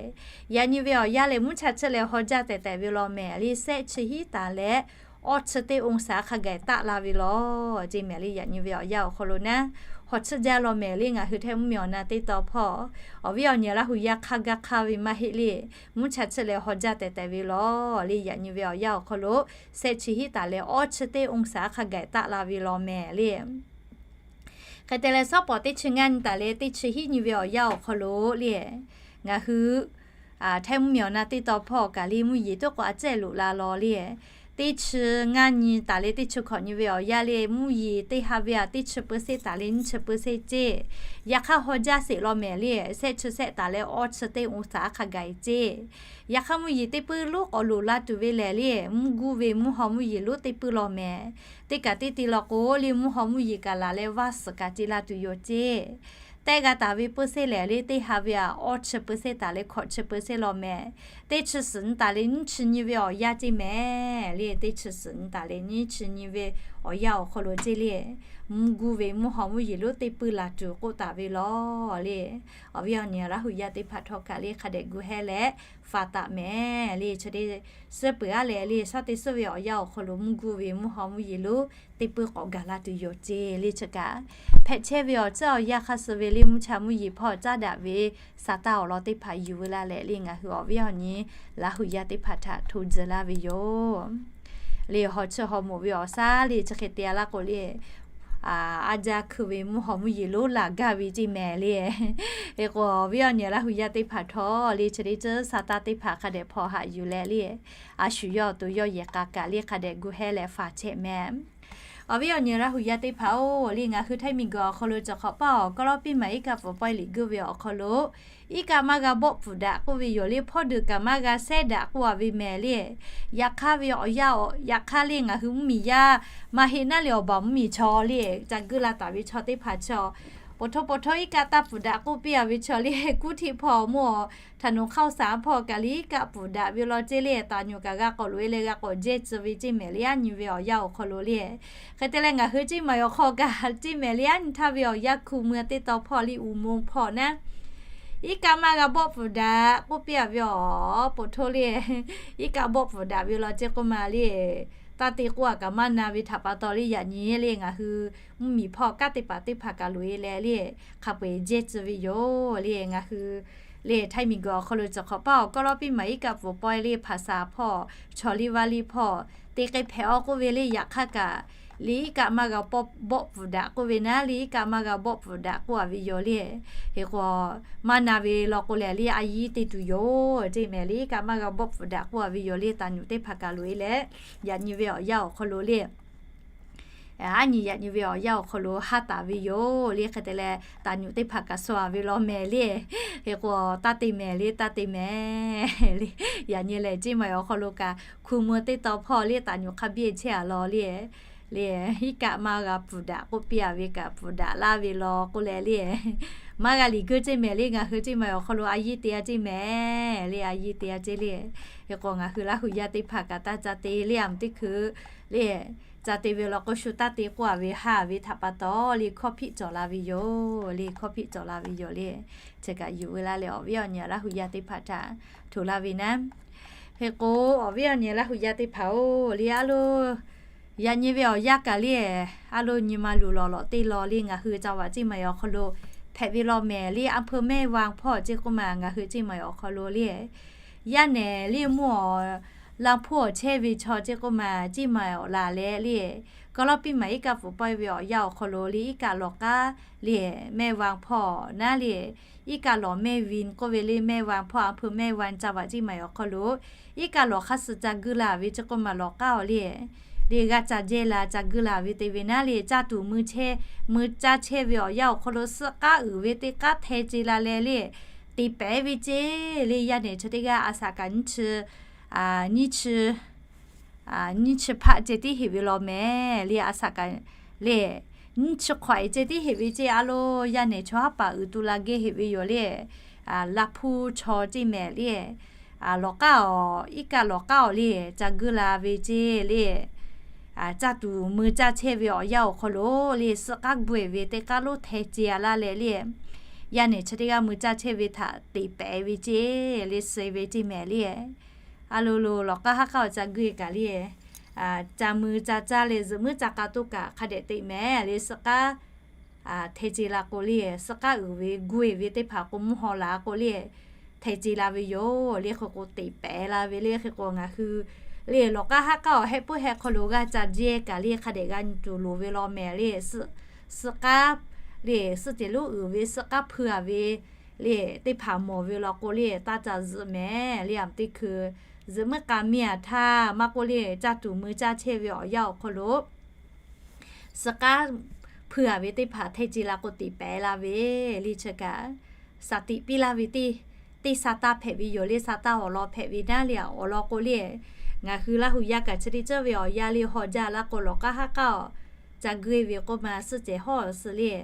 Yaꞈ nyi ve awˬ yanˇ lehˬ, mvuhˇ cha chiˆ leh haw jaˇ tehˬ tehˬ ve law mehˍ le, shehˆ chi hiˉ taˍ leh awˇ chi teˇ องศา hk'a gaˬ taˆ la ve law ceˇ mehˍ le. Yaꞈ nyi ve awˬ yanˇ awˬ hk'aw lo naˉ, haw chiˆ jaˇ law mehˍ le, ngaˬ hui Htaiˇ mvuhˇmiˬ awˬ na teˇ taw hpawˇ awˬ viˉ awˬ nyi Laˇ hu yaˇ hk'a gaˇ hk'aˇ ve maˇ heˆ le, mvuhˇ cha chiˆ leh haw jaˇ tehˬ tehˬ ve law le. Yaꞈ nyi ve awˬ yanˇ awˬ hk'aw lo shehˆ chi hiˉ taˍ leh awˇ chi teˇ องศา hk'a gaˬ taˆ la ve law mehˍ le. Hk'e te leh, sawˉ pawˍ teˇ chi ngaˇ nyi taˍ leh teˇ chi hiˉ nyi ve awˬ yanˇ awˬ hk'aw lo le, ngaˬ hui Htaiˇ mvuhˇmiˬ awˬ na teˇ taw hpawˇ kaꞈ le, mvuhˇ yeˬ tawˇ k'o a ciˉ loꞈ la law le. Teˇ chi ngaˇ nyi taˍ leh teˇ chi hkawꞈ nyi ve awˬ yanˇ le, mvuhˇ yeˬ teˇ ha ve a teˇ chi peu se taˍ leh nyiˇ chi peu se ceˇ. Yaꞈ hk'aˇ haw jaˇ sheˍ law mehˍ le, shehˆ chi shehˆ taˍ leh awˇ chi teˇ องศา hk'a gaˬ ceˇ. Yaꞈ hk'aˇ mvuhˇ yeˬ teˇ puiˇ lonˉ k'awꞈ loꞈ la tuˬ ve lehˬ le, mvuhˇ guˇ ve mvuhˇ haw mvuhˇ yeˬ lonˉ teˇ puiˇ law mehˍ. Teˇ kaꞈ teˇ ti law k'o le, mvuhˇ haw mvuhˇ yeˬ kaꞈ laˬ leh vaˇ suhˍ kaꞈ te la tuˬ yoˬ ceˇ. Tehˆ g'a taˍ ve peu se lehˬ le, teˇ ha ve a awˇ chi peu se taˍ leh hkawꞈ chi peu se law mehˍ. Teˇ chi suhˍ nyi taˍ leh nyiˇ chi nyi ve awˬ yanˇ ceˇ mehˍ le. Teˇ chi suhˍ nyi taˍ leh nyiˇ chi nyi ve awˬ yanˇ awˬ hk'aw lo ceˇ le, mvuhˇ guˇ ve mvuhˇ haw mvuhˇ yeˬ lonˉ teˇ puiˇ laˬ tuˬ k'oˆ taˍ ve law le. Awˬ viˉ awˬ nyi Laˇ hu yaˇ teˇ hpaˍ htawˇ kaꞈ le, hk'a dehꞈ gu hehˇ leh faˍ taˍ mehˍ le. Chi teˇ suhˉ peuˬ aˉ leh le, shaˉ teˇ suhˉ ve awˬ yanˇ awˬ hk'aw lo mvuhˇ guˇ ve mvuhˇ haw mvuhˇ yeˬ lonˉ teˇ puiˇ k'awꞈ gaˬ la tuˬ yoˬ ceˇ le. Chi kaꞈ hpehꞈ chehˇ ve awˬ tcuhˉ awˬ yanˇ hk'a suh ve le, mvuhˇ cha mvuhˇ yeˬ hpawˇ caˉ daꞈ ve sa taˇ awˬ lawn teˇ hpaˍ yuˬ veu la leh le, ngaˬ hui awˬ viˉ awˬ nyi Laˇ hu yaˇ teˇ hpaˍ htaꞈ hto tcuh laˇ ve yoˬ. le, haw cheuˇ haw moˍ ve awˬ shaˉ le chi hk'e te a laˇ k'o le, a jaˇ hkui ve mvuhˇ haw mvuhˇ yeˬ lonˉ laˬ gaˇ ve ceˇ mehˍ le. Hk'e k'o, awˬ viˉ awˬ nyi Laˇ hu yaˇ teˇ hpaˍ htawˇ le, chi teˇ ceuˬ sa taˇ teˇ hpaˍ hk'a dehꞈ hpaw haꞈ yuˬ leh le, a shu yawˇ awˬ to yawˇ yehˬ k'a kaꞈ le hk'a dehꞈ gu hehˉ leh faˍ chehˇ mehˍ. Awˬ viˉ awˬ nyi Laˇ hu yaˇ teˇ hpaˍ-oˬ, le ngaˬ hui Htaiˇ miˬguiˬ awˬ hk'aw lo cawˬ hk'awꞈ paˇ awˬ Kawˇlawˇpiˇ maˬ iˉ kaˆ pfuhˍ pawehˇ liꞈ guˇ ve awˬ hk'aw lo, iˉ kaˆ maˇ g'a bawˆ pfuhˍ daꞈ k'oˆ ve yoˬ le, hpawˇ deuꞈ kaꞈ maˇ g'a sehˉ daꞈ k'oˆ a ve mehˍ le. Yaꞈ hk'aˇ ve awˬ yanˇ, yaꞈ hk'aˇ le ngaˬ hui mvuhˇmiˬ yaˇ maˇ heˆ naˉ le awˬ baˬ mvuhˇmiˬ chaw le, ca guˇ la taˍ ve chaw teˇ hpaˍ chaw, poˬ htaw poˬ htaw iˉ kaˆ taˇ pfuhˍ daꞈ k'oˆ piˇ a ve chaw le, kuˇ htiˆ hpawˇ mawˇ htaꞈ nawˬ hk'aˇ saˍ hpawˇ kaꞈ le iˉ kaˆ pfuhˍ daꞈ ve law ceˇ le, taˍ nyuˬ kaꞈ g'a k'awꞈ loꞈ e leh g'a k'awꞈ jehˇ tcuh ve ceˇ mehˍ le, aˉ nyi ve awˬ yanˇ awˬ hk'aw lo le. Hk'e te leh ngaˬ hui ceˇ maˬ awˬ hk'aw kaꞈ ceˇ mehˍ le, aˉ nyi htaˇ ve awˬ yanˇ hku mui teˇ taw hpawˇ le uˬ moˍ hpawˇ naˉ, iˉ kaˆ maˇ g'a bawˆ pfuhˍ daꞈ k'oˆ piˇ a ve awˬ poˬ htaw le, iˉ kaˆ bawˆ pfuhˍ daꞈ ve law ceˇ k'oˆ ma le, taˇ te k'oˆ a kaꞈ maˇ na ve htaꞈ pa taw le, yaꞈ nyi le ngaˬ hui mvuhˇmiˬ hpawˇ kanˉ te paˍ teˇ hpaˍ kaꞈ loꞈ e leh le, hk'a peu-eˬ jehˇ tcuh ve yoˬ le. Ngaˬ hui le Htaiˇ miˬguiˬ awˬ hk'aw lo cawˬ hk'awꞈ paˇ awˬ Kawˇlawˇpiˇ maˬ iˉ kaˆ pfuhˍ pawehˇ le hpaˍ saˍ hpawˇ chaw liˇ vaˇ liˇ hpawˇ te k'ai hpehꞈ aw k'oˆ ve le, yaꞈ hk'aˇ kaꞈ le iˉ kaˆ maˇ g'a bawˆ pfuhˍ daꞈ k'oˆ ve naˉ le, iˉ kaˆ maˇ g'a bawˆ pfuhˍ daꞈ k'oˆ a ve yoˬ le. Hk'e k'o, maˇ na ve law k'o lehˬ le a yiˇ te tuˬ yoˬ ceˇ mehˍ le, iˉ kaˆ maˇ g'a bawˆ pfuhˍ daꞈ k'oˆ a ve yoˬ le, taˍ nyuˬ teˇ hpaˍ kaꞈ loꞈ e leh, yaꞈ nyi ve awˬ yanˇ awˬ hk'aw lo le aˉ nyi yaꞈ nyi ve awˬ yanˇ awˬ hk'aw lo haˉ taˍ ve yoˬ le. Hk'e te leh taˍ nyuˬ teˇ hpaˍ kaꞈ shu a ve law mehˍ le. Hk'e k'o, taˇ te mehˍ le, taˇ te mehˍ le. Yaꞈ nyi lehˬ ceˇ maˬ awˬ hk'aw lo kaꞈ hku mui teˇ taw hpawˇ le taˍ nyuˬ hk'a biˇ chehˇ a law le. Le iˉ kaˆ maˇ g'a pfuhˍ daꞈ k'oˆ piˇ a ve kaꞈ pfuhˍ daꞈ laˇ ve law k'oˆ leh le, maˇ g'a liꞈ guˇ ceˇ mehˍ le. Ngaˬ hui ceˇ maˬ awˬ hk'aw lo a yiˇ te a ceˇ mehˍ le, a yiˇ te a ceˇ le. Hk'e k'o, ngaˬ hui Laˇ hu yaˇ teˇ hpaˍ kaꞈ taˇ ca te le, a mvuhˇ teˇ hkui le ca te ve law k'o, shu taˇ te k'oˆ a ve haˍ ve htaꞈ pa taw le, hkawˇ hpiˆ cawˬ la ve yoˬ le, hkawˇ hpiˆ cawˬ la ve yoˬ le. Chi kaꞈ yuˬ ve laˇ leh awˬ viˉ awˬ nyi Laˇ hu yaˇ teˇ hpaˍ htaꞈ htoꞈ laˇ ve naˉ. Hk'e k'o, awˬ viˉ awˬ nyi Laˇ hu yaˇ teˇ hpaˍ-oˬ le, a lo, yaꞈ nyi ve awˬ yanˇ kaꞈ le, a lo nyi ma luˬ lawˬ lawꞈ teˇ law le, ngaˬ hui ca vaꞈ ceˇ maˬ awˬ hk'aw lo hpehꞈ ve law mehˍ le. Aˉ hpeuˇ mehˇ vaˇ hpawˇ ceˇ k'oˆ ma, ngaˬ hui ceˇ maˬ awˬ hk'aw lo le, yaˇ nehˬ le mvuhˇ awˬ laˇ hpfuhˇ awˬ chehˇ ve chaw ceˇ k'oˆ ma, ceˇ maˬ awˬ laˬ leh le, Kawˇlawˇpiˇ maˬ iˉ kaˆ pfuhˍ pawehˇ ve awˬ yanˇ awˬ hk'aw lo le, iˉ kaˆ lawˬ k'aˉ le, mehˇ vaˇ hpawˇ naˉ le, iˉ kaˆ lawˬ mehˇ viˇ k'oˆ ve le, mehˇ vaˇ hpawˇ aˉ hpeuˇ mehˇ vaˇ ca vaꞈ ceˇ maˬ awˬ hk'aw lo iˉ kaˆ lawˬ hk'aˇ suh ca guˇ la ve ceˇ k'oˆ ma, lawˬ k'aˉ awˬ le, le g'aˇ ca jehˇ la ca guˇ la ve te ve naˉ le, caˇ tuˬ mui chehˇ mui caˇ chehˇ ve awˬ yanˇ awˬ hk'aw lo suhˆ k'aˉ uiˍ ve teˇ k'aˉ hteh ce la leh le, te pehˍ ve ceˇ le. Yaˇ nehˬ chaw teˇ g'aˇ a shaꞈ kaꞈ nyiˇ chi, nyiˇ chi nyiˇ chi hpaˆ ceh tiˉ heꞈ ve law mehˍ le, a shaꞈ kaꞈ le, nyiˇ chi hk'awꞈ e ceh tiˉ heꞈ ve ceˇ. A lo, yaˇ nehˬ chaw haˉ paˍ uiˍ tu la geh heꞈ ve yoˬ le. Laˇ hpfuhˇ chaw ceˇ mehˍ le, lawˬ k'aˉ awˬ, iˉ kaˆ lawˬ k'aˉ awˬ le, ca guˇ la ve ceˇ le. Caˇ tuˬ mui caˇ chehˇ ve awˬ yanˇ awˬ hk'aw lo le, suhˆ k'aˉ gu e ve teˇ k'aˉ lonˉ hteh ce a laˇ leh le, yaˇ nehˬ chaw teˇ g'aˇ mui caˇ chehˇ ve htaꞈ te pehˍ ve ceˇ le, suh ve ceˇ mehˍ le. A lo lo, lawˬ k'aˉ haˉ k'aˉ awˬ ca guˇ e kaꞈ le, ca mui ca caˇ leh zuhꞈ muiˉ ca k'a toˇ kaꞈ hk'a dehꞈ te mehˍ le, suhˆ k'aˉ hteh ce la k'o le, suhˆ k'aˉ uiˍ ve gu e ve teˇ hpaˍ k'o mvuhˇ haw la k'o le, hteh ce la ve yoˬ le. Hk'e k'o, te pehˍ la ve le. Hk'e k'o, ngaˬ hui le lawˬ k'aˉ haˉ k'aˉ awˬ heh puiˉ heh hk'aw lo g'aˇ ca jehˇ kaꞈ le, hk'a dehꞈ g'a nyi tuˬ loˍ ve law mehˍ le. Suhˆ k'aˉ le, suhˆ cehˬ lonˉ uiˍ ve suhˆ k'aˉ hpui a ve le, teˇ hpaˍ mawˬ ve law k'o le, taˇ ca zuhꞈ mehˍ le. A mvuhˇ teˇ hkui zuhꞈ muiˉ k'a miˇ a htaˇ maˇ k'oˆ le, caˇ tuˬ mui caˇ chehˇ ve awˬ yanˇ awˬ hk'aw lo suhˆ k'aˉ hpui a ve teˇ hpaˍ hteh ce la k'o, te pehˍ la ve le. Chi kaꞈ shaˍ tiꞈ piˇ laˇ ve teˇ, teˇ sa taˇ hpehꞈ ve yoˬ le. Sa taˇ awˬ lawn hpehꞈ ve naˉ le, awˬ lawn k'o le, ngaˬ hui Laˇ hu yaˇ kaꞈ chi teˇ ceuˬ ve awˬ yanˇ le, haw jaˇ la k'o, lawˬ k'aˉ haˉ k'aˉ awˬ ca guˇ e ve k'oˆ ma, suhˆ cehˬ hawˉ suh le,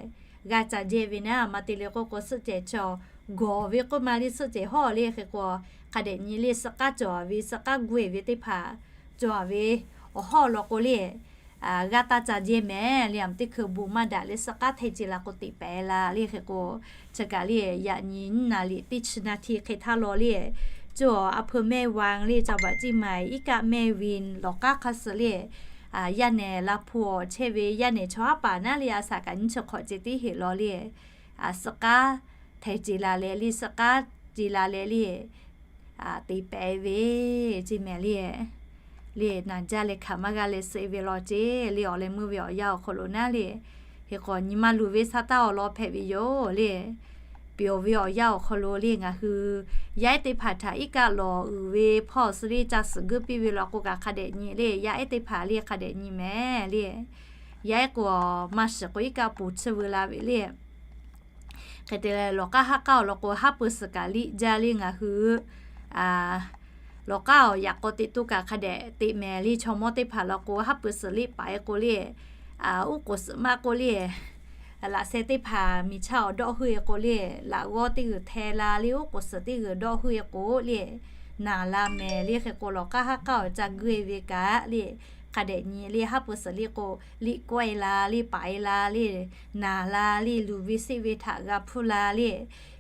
g'aˇ ca jehˇ ve naˉ, maˇ te le k'oˆ k'o, suhˆ cehˬ cawˬ gawˬ ve k'oˆ ma le, suhˆ cehˬ hawˉ le. Hk'e k'o, hk'a dehꞈ nyi le, suhˆ k'aˉ cawˬ a ve, suhˆ k'aˉ gu e ve teˇ hpaˍ cawˬ a ve, awˬ hawˉ law k'o le, g'aˇ taˇ ca jehˇ mehˍ le. A mvuhˇ teˇ hkui bon maˇ daꞈ le, suhˆ k'aˉ hteh ce la k'o, te pehˍ la le. Hk'e k'o, chi kaꞈ le, yaꞈ nyi nyiˇ naˍ riˍ teˇ chi naˍ hti hk'e htaˇ law le, cawˬ a hpui mehˇ vaˇ le, ca baꞈ ceˇ maˬ iˉ kaˆ mehˇ viˇ lawˬ k'aˉ hk'aˇ suh le, yaˇ nehˬ laˇ hpu awˬ chehˇ ve yaˇ nehˬ chaw haˉ paˍ naˉ le, a shaꞈ kaꞈ nyiˇ chi hk'awꞈ ceh tiˉ heꞈ law le, suhˆ k'aˉ hteh ce la leh le, suhˆ k'aˉ ce la leh le, te pehˍ ve ceˇ mehˍ le. le naˍ jaˇ leh hkanˍ maˇ g'a leh suh ve law ceˇ le awˬ leh meuˇ ve awˬ yanˇ awˬ hk'aw lo naˉ le. Hk'e k'o nyi ma luˬ ve sa taˇ awˬ lawn hpehꞈ ve yoˬ le. Peuˬ ve awˬ yanˇ awˬ hk'aw lo le ngaˬ hui yaˇ ehˉ teˇ hpaˍ htaꞈ iˉ kaˆ lawˬ uiˍ ve hpawˇ suh le ca suhˍ guiˇ piˇ ve law k'o kaꞈ hk'a dehꞈ nyi le yaˇ ehˉ teˇ hpaˍ le hk'a dehꞈ nyi mehˍ le. Yaˇ ehˉ k'o maˇ shiˍ k'o iˉ kaˆ poˬ chiˇ veu la ve le. Hk'e te leh lawˬ k'aˉ haˉ k'aˉ awˬ lawn k'o haˉ pui suhˍ kaꞈ liꞈ jaˇ le ngaˬ hui lawˬ k'aˉ awˬ yaꞈ k'aw teꞈ to kaꞈ hk'a dehꞈ teꞈ mehˍ le chaw mawˇ teˇ hpaˍ law k'o haˉ pui suhˍ liꞈ paˍ e k'o le, uˉ k'oˍ suhˍ maˇ k'o le, laꞈ sheh teˇ hpaˍ miˬ chaˇ awˬ dawˆ heuˆ e k'o le, laꞈ g'awˇ teˇ g'uiˬ hteh la le uˉ k'oˍ suhˍ teˇ g'uiˬ dawˆ heuˆ e k'o le, naˍ la mehˍ le. Hk'e k'o lawˬ k'aˉ haˉ k'aˉ awˬ ca guiˇ e ve kaꞈ le, hk'a dehꞈ nyi le haˉ pui suhˍ liꞈ k'o liꞈ kawehˇ la le paˍ e la le, naˍ la le luˬ ve seˆ ve htaꞈ g'a hpuˇ la le.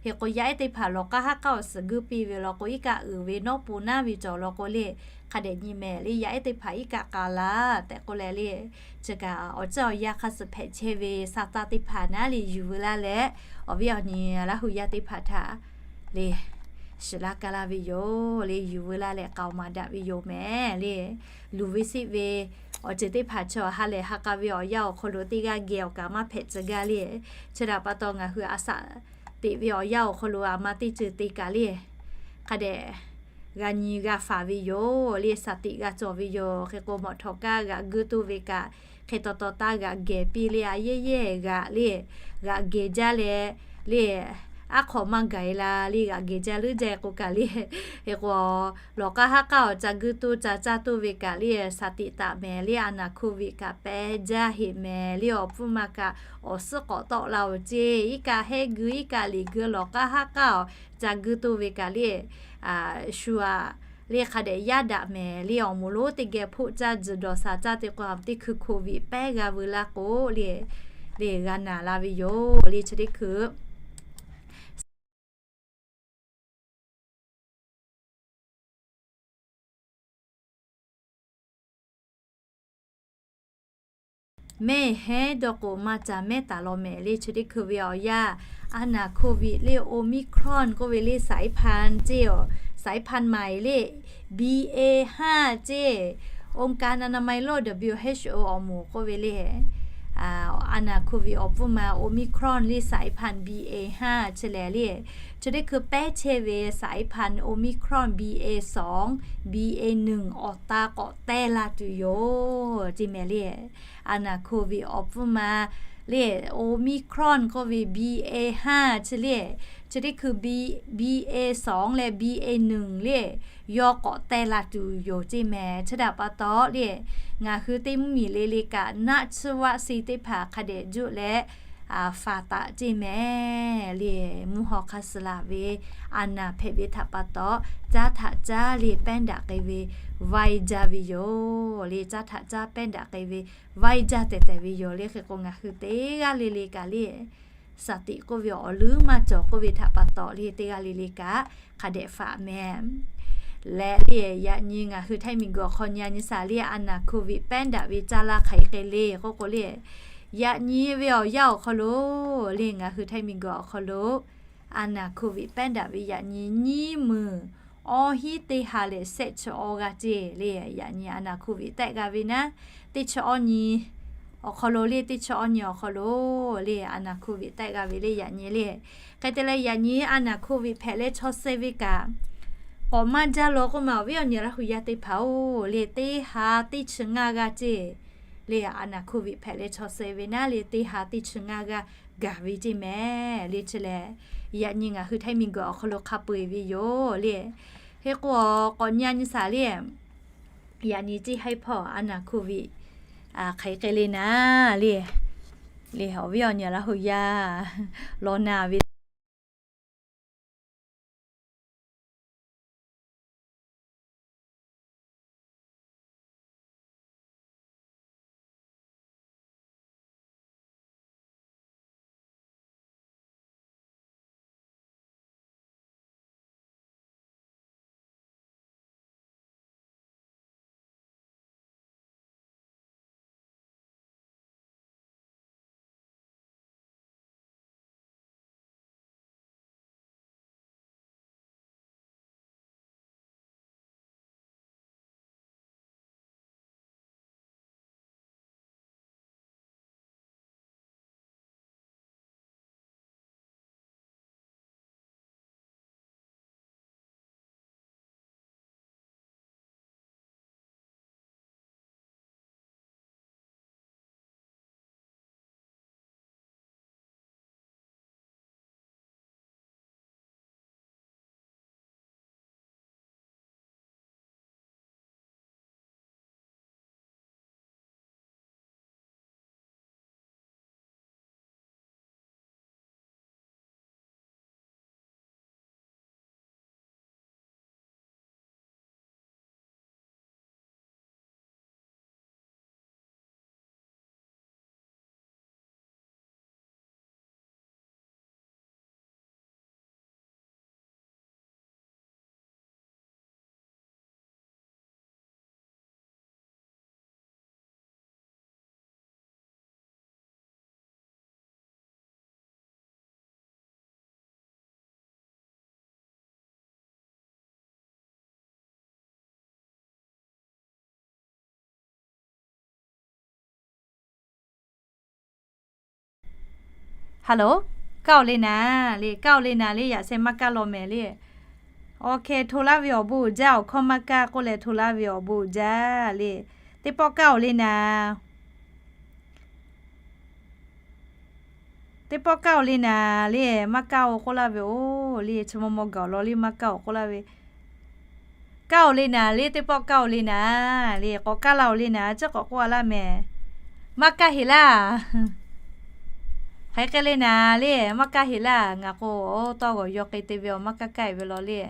Hk'e k'o yaˇ ehˉ teˇ hpaˍ lawˬ k'aˉ haˉ k'aˉ awˬ suhˍ guiˇ piˇ ve law k'o iˉ kaˆ uiˍ ve nawˉ pon naˉ ve cawˬ law k'o le, hk'a dehꞈ nyi mehˍ le yaˇ ehˉ teˇ hpaˍ iˉ kaˆ k'a laˇ tehꞈ k'oˆ leh le. Chi kaꞈ awˬ ceuˬ awˬ yanˇ hk'a suhˍ hpehꞈ chehˇ ve sa taˇ teˇ hpaˍ naˉ le yuˬ veu laˇ leh, awˬ viˉ awˬ nyi Laˇ hu yaˇ teˇ hpaˍ htaꞈ le shiˍ laˇ ka laˇ ve yoˬ le. Yuˬ veu laˇ leh k'aoˍ maˍ daꞈ ve yoˬ mehˍ le. Luˬ ve seˆ ve awˬ ceuˬ teˇ hpaˍ chaw ha lehˬ ha k'a ve awˬ yanˇ awˬ hk'aw lo teˇ g'aˇ geh awˬ kaꞈ maˇ hpehꞈ tcuh gaˇ le. Chi htaꞈ pa taw ngaˬ hui a saꞈ teꞈ ve awˬ yanˇ awˬ hk'aw lo a ma teˇ ceuˬ te kaꞈ le, hk'a dehꞈ g'a nyi g'a faˍ ve yoˬ le. Saˍ tiꞈ g'a cawˬ ve yoˬ. Hk'e k'o mawꞈ htawꞈ kaˇ g'aꞈ guiˇ toˇ ve kaꞈ hk'e taw taw taˇ g'aꞈ gehˬ piˇ le a yehˇ yehˇ g'aꞈ le, g'aꞈ gehˬ jaˇ leh le, aˉ hk'awꞈ maˇ gaˬ e la le g'aꞈ gehˬ jaˇ leuˉ jaˇ e k'o kaꞈ le. Hk'e k'o lawˬ k'aˉ haˉ k'aˉ awˬ ca guiˇ toˇ ca caˇ toˇ ve kaꞈ le saˍ tiꞈ taˍ mehˍ le a naˍ hkoˇ viꞈ kaꞈ pehˇ jaˇ heꞈ mehˍ le awˬ hpfuhˇ ma kaꞈ awˬ suhˉ k'awꞈ tawˆ la oˬ ceˇ. Iˉ kaˆ hehˉ guiˇ iˉ kaˆ liꞈ guiˇ lawˬ k'aˉ haˉ k'aˉ awˬ ca guiˇ toˇ ve kaꞈ le shu aꞈ le hk'a dehꞈ yaˇ daꞈ mehˍ le awˬ moˍ lonˉ teˇ geh hpoˆ caˇ tzuhˬ dawˬ shaˍ caˇ te k'o a teˇ hkui hkoˇ viꞈ pehˉ g'a veu laˇ k'o le, le g'a naˍ la ve yoˬ le chi teˇ hkui mehˇ heˉ dawˇ k'o maˇ ca mehˉ taˍ law mehˍ le chi teˇ hkui ve awˬ yanˇ a naˍ hkoˇ viꞈ le Omicron k'oˆ ve le สายพันธุ์ ceˇ, สายพันธุ์ใหม่ le บีเอห้า ceˇ, องค์การอนามัยโลก WHO awˬ moˍ k'oˆ ve le a naˍ hkoˇ viꞈ awˬ hpfuhˇ ma Omicron le สายพันธุ์ บีเอห้า chi lehˬ le chi teˇ hkui pehˉ chehˇ ve สายพันธุ์ Omicron บีเอสอง บีเอหนึ่ง awˬ ta k'awꞈ teh la tuˬ yoˬ ceˇ mehˍ le. A naˍ hkoˇ viꞈ awˬ hpfuhˇ ma le Omicron k'oˆ ve บีเอห้า chi le chi teˇ hkui บีเอสอง leh บีเอหนึ่ง le yawˇ k'awꞈ teh la tuˬ yoˬ ceˇ mehˍ. Chi htaꞈ pa taw le ngaˬ hui teˇ mvuhˇmiˬ le le kaꞈ naˆ tsuhˇ vaˆ si teˇ hpaˍ hk'a dehꞈ juˆ leh faˍ taˍ ceˇ mehˍ le. Mvuhˇ haw hk'a suh laˬ ve a naˍ hpehꞈ ve htaꞈ pa taw caˇ htaꞈ caˇ le pehˉ daꞈ k'ai ve vaiˇ jaˇ ve yoˬ le. Caˇ htaꞈ caˇ pehˉ daꞈ k'ai ve vaiˇ jaˇ tehˬ tehˬ ve yoˬ le. Hk'e k'o ngaˬ hui teˇ g'aˇ le le kaꞈ le saˍ tiꞈ k'oˆ ve awˬ leuˉ maˇ cawˬ k'oˆ ve htaꞈ pa taw le teˇ g'aˇ le le kaꞈ hk'a dehꞈ faˍ mehˍ. Leh le yaꞈ nyi ngaˬ hui Htaiˇ miˬguiˬ awˬ hk'aw nyi a nyi shaˍ le a naˍ hkoˇ viꞈ pehˉ daꞈ ve caˇ laˇ hk'aˬ hk'e le k'oˆ k'o le, yaꞈ nyi ve awˬ yanˇ awˬ hk'aw lo le ngaˬ hui Htaiˇ miˬguiˬ awˬ hk'aw lo a naˍ hkoˇ viꞈ pehˉ daꞈ ve yaꞈ nyi nyiˇ meunˍ awˇ hiˉ teˇ ha leh shehˆ chi awˇ g'aˇ ceˇ le. Yaꞈ nyi a naˍ hkoˇ viꞈ tehˆ g'a ve naˉ teˇ chi awˇ nyi awˬ hk'aw lo le teˇ chi awˇ nyi awˬ hk'aw lo le a naˍ hkoˇ viꞈ tehˆ g'a ve le yaꞈ nyi le. Hk'e te leh yaꞈ nyi a naˍ hkoˇ viꞈ hpehꞈ leh chaw suh ve kaꞈ k'awꞈ maˇ jaˇ law k'oˆ ma awˬ viˉ awˬ nyi Laˇ hu yaˇ teˇ hpaˍ-oˬ le teˇ ha teˇ chi ngaˇ g'aˇ ceˇ le. A naˍ hkoˇ viꞈ hpehꞈ leh chaw suh ve naˉ le teˇ ha teˇ chi ngaˇ g'aˇ gaˬ ve ceˇ mehˍ le. Chi lehˬ yaꞈ nyi ngaˬ hui Htaiˇ miˬguiˬ awˬ hk'aw lo hk'a peu-eˬ ve yoˬ le. Hk'e k'o k'awꞈ nyi a nyi shaˍ le yaꞈ nyi ceˇ haiˉ hpawˇ a naˍ hkoˇ viꞈ hk'aˬ hk'e le naˉ le le awˬ viˉ awˬ nyi Laˇ hu yaˇ law na ve Hello, kaˇ-oˬ le naˍ le, kaˇ-oˬ le naˍ le, yaꞈ sheh maˇ kaˇ law mehˍ le. Awˬ hkeh hto laˇ ve awˬ bon uiˍ jaˇ, awˬ hkawˇ maˇ kaˇ k'oˆ leh hto laˇ ve awˬ bon uiˍ jaˇ le. Teˇ pawˆ kaˇ-oˬ le naˍ. Teˇ pawˆ kaˇ-oˬ le naˍ le, maˇ kaˇ-oˬ k'oˆ laˇ ve oˬ le, chi maw maw gaˬ-oˬ law le, maˇ kaˇ-oˬ k'oˆ laˇ ve. Kaˇ-oˬ le naˍ le, teˇ pawˆ kaˇ-oˬ le naˍ le, k'awꞈ kaˇ la-oˬ le naˍ, chi k'awꞈ k'oˆ a laˇ mehˍ. Maˇ kaˇ heˍ laˇ. Hk'aˬ hk'e le naˍ le, maˇ kaˇ heˍ laˇ. Ngaˬ k'o, oˇ tawˇ g'awˬ yaw k'ai te ve awˬ maˇ kaˇ kaˇ-e ve law le.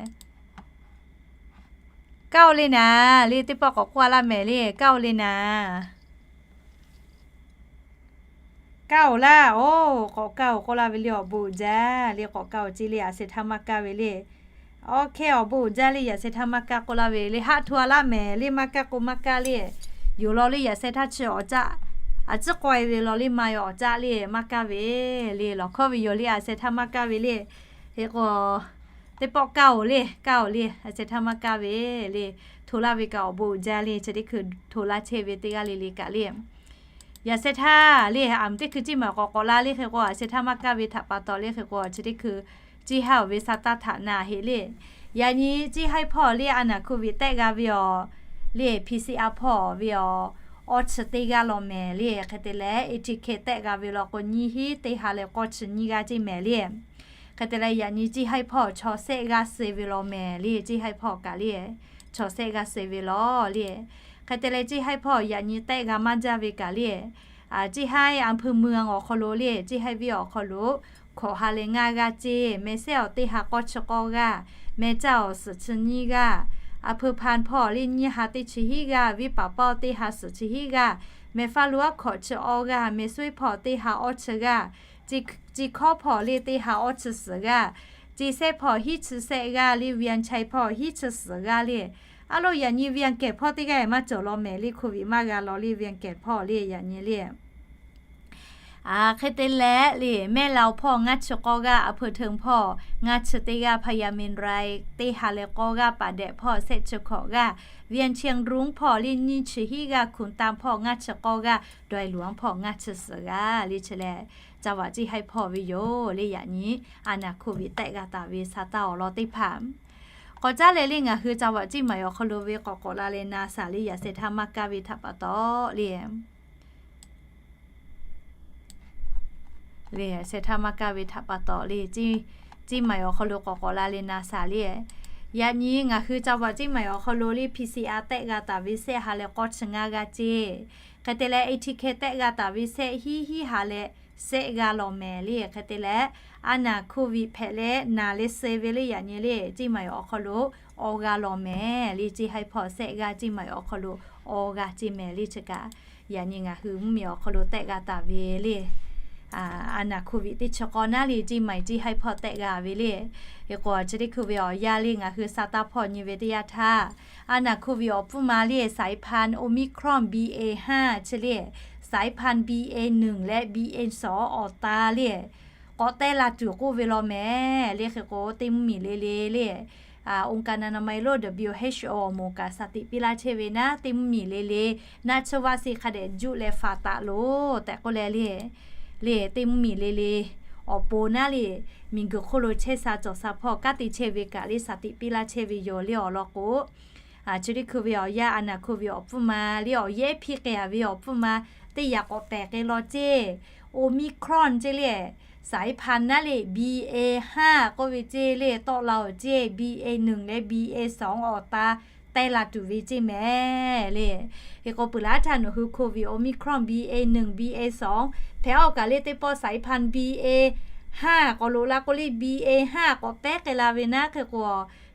Kaˇ-oˬ le naˍ le, teˇ pawˆ k'awꞈ k'oˆ a laˇ mehˍ le, kaˇ-oˬ le naˍ. Kaˇ-oˬ laˇ, oˬ, k'awꞈ kaˇ-oˬ k'oˆ laˇ ve le, awˬ bon uiˍ jaˇ le, k'awꞈ kaˇ-oˬ ce le, yaꞈ sheh htaˇ maˇ kaˇ ve le. Awˬ hkeh awˬ bon uiˍ jaˇ le, yaꞈ sheh htaˇ maˇ kaˇ k'oˆ laˇ ve le, haˆ hto a laˇ mehˍ le, maˇ kaˇ k'o maˇ kaˇ le. Yoˬ law le, yaꞈ sheh htaˇ chi awˬ caˆ, a ciˉ k'aweh ve law le, maˇ yaw awˬ caˆ le, maˇ kaˇ ve le, lawˬ hkawˇ ve yoˬ le, yaꞈ sheh htaˇ maˇ kaˇ ve le. Hk'e k'o, teˇ pawˆ kaˇ-oˬ le, kaˇ-oˬ le, yaꞈ sheh htaˇ maˇ kaˇ ve le. Hto laˇ ve kaꞈ awˬ bon uiˍ jaˇ le, chi teˇ hkui hto laˇ chehˇ ve teˇ g'aˇ le le kaꞈ le. Yaꞈ sheh htaˇ le, aˬ mvuhˬ teˇ hkui ciˇ maˬ k'awꞈ k'awꞈ la le, hk'e k'o yaꞈ sheh htaˇ maˇ kaˇ ve htaꞈ pa taw le, hk'e k'o chi teˇ hkui ciˇ haˉ-oˬ ve sa taˇ htaꞈ na heˆ le. Yaꞈ nyi ciˇ haiˉ hpawˇ le, a naˍ hko viꞈ tehˆ g'a ve awˬ le, P C R hpawˇ ve awˬ awˇ chi teˇ g'aˇ law mehˍ le. Hk'e te leh A T K tehˆ g'a ve law k'o, nyiˇ hinˉ teˇ ha leh k'awˇ chi nyiˇ g'aˇ ceˇ mehˍ le. Hk'e te leh yaꞈ nyi ciˇ haiˉ hpawˇ chaw sehˆ g'aˇ suh ve law mehˍ le, ciˇ haiˉ hpawˇ kaꞈ le, chaw sehˆ g'aˇ suh ve law le. Hk'e te leh ciˇ haiˉ hpawˇ yaꞈ nyi tehˆ g'a maˇ jaˇ ve kaꞈ le, ciˇ haiˉ อำเภอเมือง awˬ hk'aw lo le, ciˇ haiˉ viˉ awˬ hk'aw lo hkawꞈ ha leh ngaˇ g'aˇ ceˇ, meh sehˉ awˬ teˇ ha k'awˇ chi k'awˇ g'aˇ, meh caˇ awˬ suhˍ chi nyiˇ g'aˇ, อำเภอพาน hpawˇ le nyiˇ ha teˇ chi hiˉ g'aˇ, viˉ paˍ pawˇ teˇ ha suhˍ chi hiˉ g'aˇ, meh faˉ lo aˉ hkawꞈ chi awˇ g'aˇ, meh suˉ hpawˇ teˇ ha awˇ chi g'aˇ, ciˇ hkawˉ hpawˇ le teˇ ha awˇ chi suhˍ g'aˇ, ciˇ sehˉ hpawˇ hiˉ chi sehˆ g'aˇ le, เวียงชัย hpawˇ hiˉ chi suhˍ g'aˇ le. A lo yaꞈ nyi เวียงแก่น hpawˇ teˇ g'aˇ maˇ cawˬ law mehˍ le, hko viꞈ maˇ g'a law le, เวียงแก่น hpawˇ le yaꞈ nyi le. Hk'e te leh le, แม่ลาว hpawˇ ngaˇ chi k'awˇ g'aˇ, อำเภอเทิง hpawˇ ngaˇ chi teˇ g'aˇ, พญาเมรุ teˇ ha leh k'awˇ g'aˇ, ป่าแดด hpawˇ sehˆ chi hkawꞈ g'aˇ, เวียงเชียงรุ้ง hpawˇ le nyiˇ chi hiˉ g'aˇ, ขุนตาล hpawˇ ngaˇ chi k'awˇ g'aˇ, ดอยหลวง hpawˇ ngaˇ chi suhˍ g'aˇ le. Chi leh จังหวัด ciˇ haiˉ hpawˇ ve yoˬ le. Yaꞈ nyi a naˍ hko viꞈ tehˆ g'a taˍ ve sa taˇ awˬ lawn teˇ hpaˍ k'awꞈ caˉ leh le, ngaˬ hui จังหวัด ciˇ maˬ awˬ hk'aw lo ve k'awꞈ k'awꞈ la leh na shaˍ le, yaꞈ sheh htaˇ maˇ kaˇ ve htaꞈ pa taw le, le sheh htaˇ maˇ kaˇ ve htaꞈ pa taw le, ciˇ maˬ awˬ hk'aw lo k'awꞈ k'awꞈ la leh na shaˍ le. Yaꞈ nyi ngaˬ hui จังหวัด ciˇ maˬ awˬ hk'aw lo le, P C R tehˆ g'a taˍ ve sehˆ ha leh k'awˇ chi ngaˇ g'aˇ ceˇ. Hk'e te leh A T K tehˆ g'a taˍ ve sehˆ hiˉ hiˉ ha leh sehˆ g'aˇ law mehˍ le. Hk'e te leh a naˍ hko viꞈ hpehꞈ leh naˍ leh suh ve le, yaꞈ nyi le, ciˇ maˬ awˬ hk'aw lo awˇ g'aˇ law mehˍ le. Ciˇ haiˉ hpawˇ sehˆ g'aˇ, ciˇ maˬ awˬ hk'aw lo awˇ g'aˇ ceˇ mehˍ le. Chi kaꞈ yaꞈ nyi ngaˬ hui mvuhˇmiˬ awˬ hk'aw lo tehˆ g'a taˍ ve le, a naˍ hko viꞈ teˇ chi k'awˇ naˉ le, ciˇ maˬ ciˇ haiˉ hpawˇ tehˆ g'a ve le. Hk'e k'o chi teˇ hkui ve awˬ yanˇ le, ngaˬ hui sa taˇ hpawˇ nyi ve teˇ yanˇ htaˇ, a naˍ hko viꞈ awˬ pfuhˇ ma le, สายพันธุ์ Omicron B A ห้า chi le, สายพันธุ์ B A หนึ่ง leh B A สอง awˬ ta le k'awꞈ teh la tuˬ k'oˆ ve law mehˍ le. Hk'e k'o teˇ mvuhˇmiˬ le le le, องค์การอนามัยโลก W H O awˬ moˍ kaꞈ shaˍ tiꞈ piˇ laˇ chehˇ ve naˉ, teˇ mvuhˇmiˬ le le naˆ tsuhˇ vaˆ si hk'a dehꞈ juˆ leh faˍ taˍ loˬ tehꞈ k'oˆ leh le, le teˇ mvuhˇmiˬ le le awˬ pon naˉ le, miˬguiˬ hk'oˆ lo chehˇ sha cawˬ sha hpawˇ kanˉ te chehˇ ve kaꞈ le shaˍ tiꞈ piˇ laˇ chehˇ ve yoˬ le. Awˬ lawn k'o, chi teˇ hkui ve awˬ yanˇ a naˍ hko viꞈ awˬ pfuhˇ ma le, awˬ yehˉ hpiˇ k'ai a ve awˬ pfuhˇ ma teˇ yaꞈ k'awꞈ pehˬ k'ai law ceˇ. Omicron ceˇ le, สายพันธุ์ naˉ le B A ห้า k'oˆ ve ceˇ le, tawˆ la-oˬ ceˇ, B A หนึ่ง leh B A สอง awˬ ta teh la tuˬ ve ceˇ mehˍ le. Hk'e k'o peuˬ laˇ htaˇ nawˬ hui hko viꞈ Omicron B A หนึ่ง B A สอง hpehꞈ awˬ kaꞈ le, teˇ pawˆ สายพันธุ์ B A ห้า k'awꞈ loꞈ la k'oˆ le, B A ห้า k'awꞈ teh k'ai la ve naˉ, hk'e k'o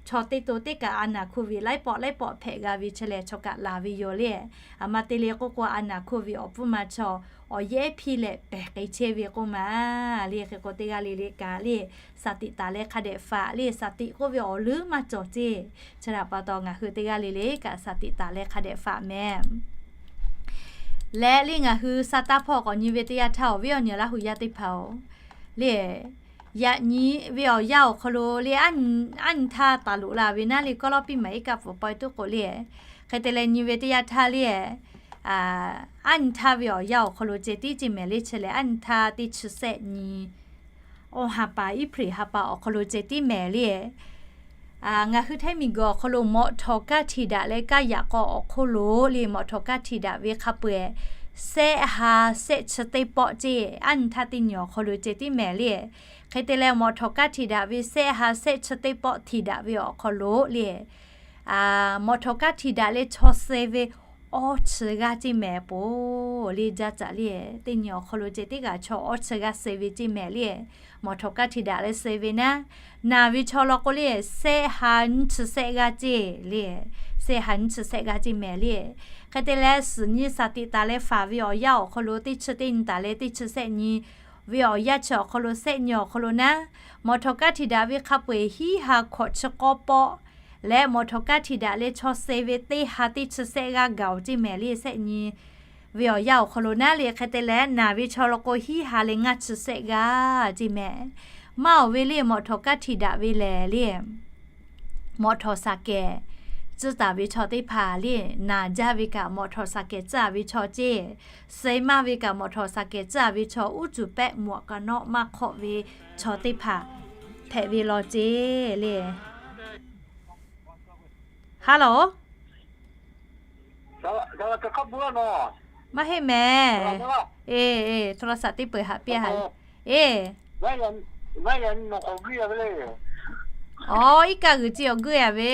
chaw teˇ to teˇ kaꞈ a naˍ hko viꞈ laiˉ pawˆ laiˉ pawˆ hpehꞈ g'a ve chi lehˬ, chaw kaꞈ laˬ ve yoˬ le. A ma te le k'oˆ k'o, a naˍ hko viꞈ awˬ pfuhˇ ma chaw awˬ yehˉ hpiˇ leh pehˬ k'ai chehˇ ve k'oˆ ma le. Hk'e k'o teˇ g'aˇ le le kaꞈ le, shaˍ tiꞈ taˍ leh hk'a dehꞈ faˍ le. Shaˍ tiꞈ k'oˆ ve awˬ leuˉ maˇ cawˬ ceˇ. Chi htaꞈ pa taw ngaˬ hui teˇ g'aˇ le le kaꞈ shaˍ tiꞈ taˍ leh hk'a dehꞈ faˍ mehˍ leh le, ngaˬ hui sa taˇ hpawˇ k'awꞈ nyi ve teˇ yanˇ htaˇ, awˬ viˉ awˬ nyi Laˇ hu yaˇ teˇ hpaˍ-oˬ le, yaꞈ nyi ve awˬ yanˇ awˬ hk'aw lo le, aˉ nyi htaˇ taˍ loꞈ la ve naˉ le, kawˇ lawˇ piˇ maˍ iˉ kaˆ pfuhˍ pawehˇ tuˉ k'o le, hk'e te leh nyi ve teˇ yanˇ htaˇ le, aˉ nyi htaˇ ve awˬ yanˇ awˬ hk'aw lo ceh tiˉ ceˇ mehˍ le. Chi lehˬ aˉ nyi htaˇ teˇ chi sehˆ nyi awˬ ha pa April ha pa awˬ hk'aw lo ceh tiˉ mehˍ le. Ngaˬ hui Htaiˇ miˬguiˬ awˬ hk'aw lo mawꞈ htawˍ kaˇ htiꞈ daꞈ leh kaˇ yaꞈ k'aw awˬ hk'oˆ lo le, mawꞈ htawˍ kaˇ htiꞈ daꞈ ve hk'a peu-eˬ, sehˆ ha sehˆ chi teˇ pawˆ ceˇ, aˉ nyi htaˇ teˇ nyi awˬ hk'aw lo ceh tiˉ mehˍ le. Hk'e te leh, mawꞈ htawˍ kaˇ htiꞈ daꞈ ve sehˆ ha sehˆ chi teˇ pawˆ htiꞈ daꞈ ve awˬ hk'aw lo le, mawꞈ htawˍ kaˇ htiꞈ daꞈ leh chaw suh ve awˇ chi g'aˇ ceˇ mehˍ poˬ le. Jaˇ caꞈ le, teˇ nyi awˬ hk'aw lo ceh tiˉ kaꞈ chaw awˇ chi g'aˇ suh ve ceˇ mehˍ le. Mawꞈ htawˍ kaˇ htiꞈ daꞈ leh suh ve naˉ, naˬ ve chaw law k'o le, sehˆ ha nyiˇ chi sehˆ g'aˇ ceˇ le. Sehˆ ha nyiˇ chi sehˆ g'aˇ ceˇ mehˍ le. Hk'e te leh, suhˍ nyi shaˍ tiꞈ taˍ leh faˍ ve awˬ yanˇ awˬ hk'aw lo teˇ chi teˇ nyi taˍ leh teˇ chi sehˆ nyi ve awˬ yanˇ chi awˬ hk'aw lo sehˆ nyi awˬ hk'aw lo naˉ, mawꞈ htawˍ kaˇ htiꞈ daꞈ ve hk'a peu-eˬ hiˉ ha hkawꞈ chi k'awˇ pawˆ leh, mawꞈ htawˍ kaˇ htiꞈ daꞈ leh chaw suh ve teˇ ha teˇ chi sehˆ g'aˇ gaˬ-oˬ ceˇ mehˍ le. Sehˆ nyi ve awˬ yanˇ awˬ hk'aw lo naˉ le. Hk'e te leh, naˬ ve chaw law k'o hiˉ ha leh ngaˇ chi sehˆ g'aˇ ceˇ mehˍ. Maˇ oˬ ve le, mawꞈ htawˍ kaˇ htiꞈ daꞈ ve lehˬ le, mawꞈ htawˍ shaˍ kehˍ tcuhˉ taˍ ve chaw teˇ hpaˍ le, naˬ jaˇ ve kaꞈ mawꞈ htawˍ shaˍ kehˍ tcuhˉ a ve chaw ceˇ, suh maˇ ve kaꞈ mawꞈ htawˍ shaˍ kehˍ tcuhˉ a ve chaw, uˉ cuˬ pehˆ mawꞈ k'a nawˆ maˇ hk'awˆ ve chaw teˇ hpaˍ hpehꞈ ve law ceˇ le. Hello. Maˇ heˆ mehˍ. Eˬ, eˬ, โทรศัพท์ teˇ peuˬ haꞈ piˇ haꞈ. Eˬ, aˬ, iˉ kaˆ g'uiˬ ce awˬ guˇ yaꞈ ve.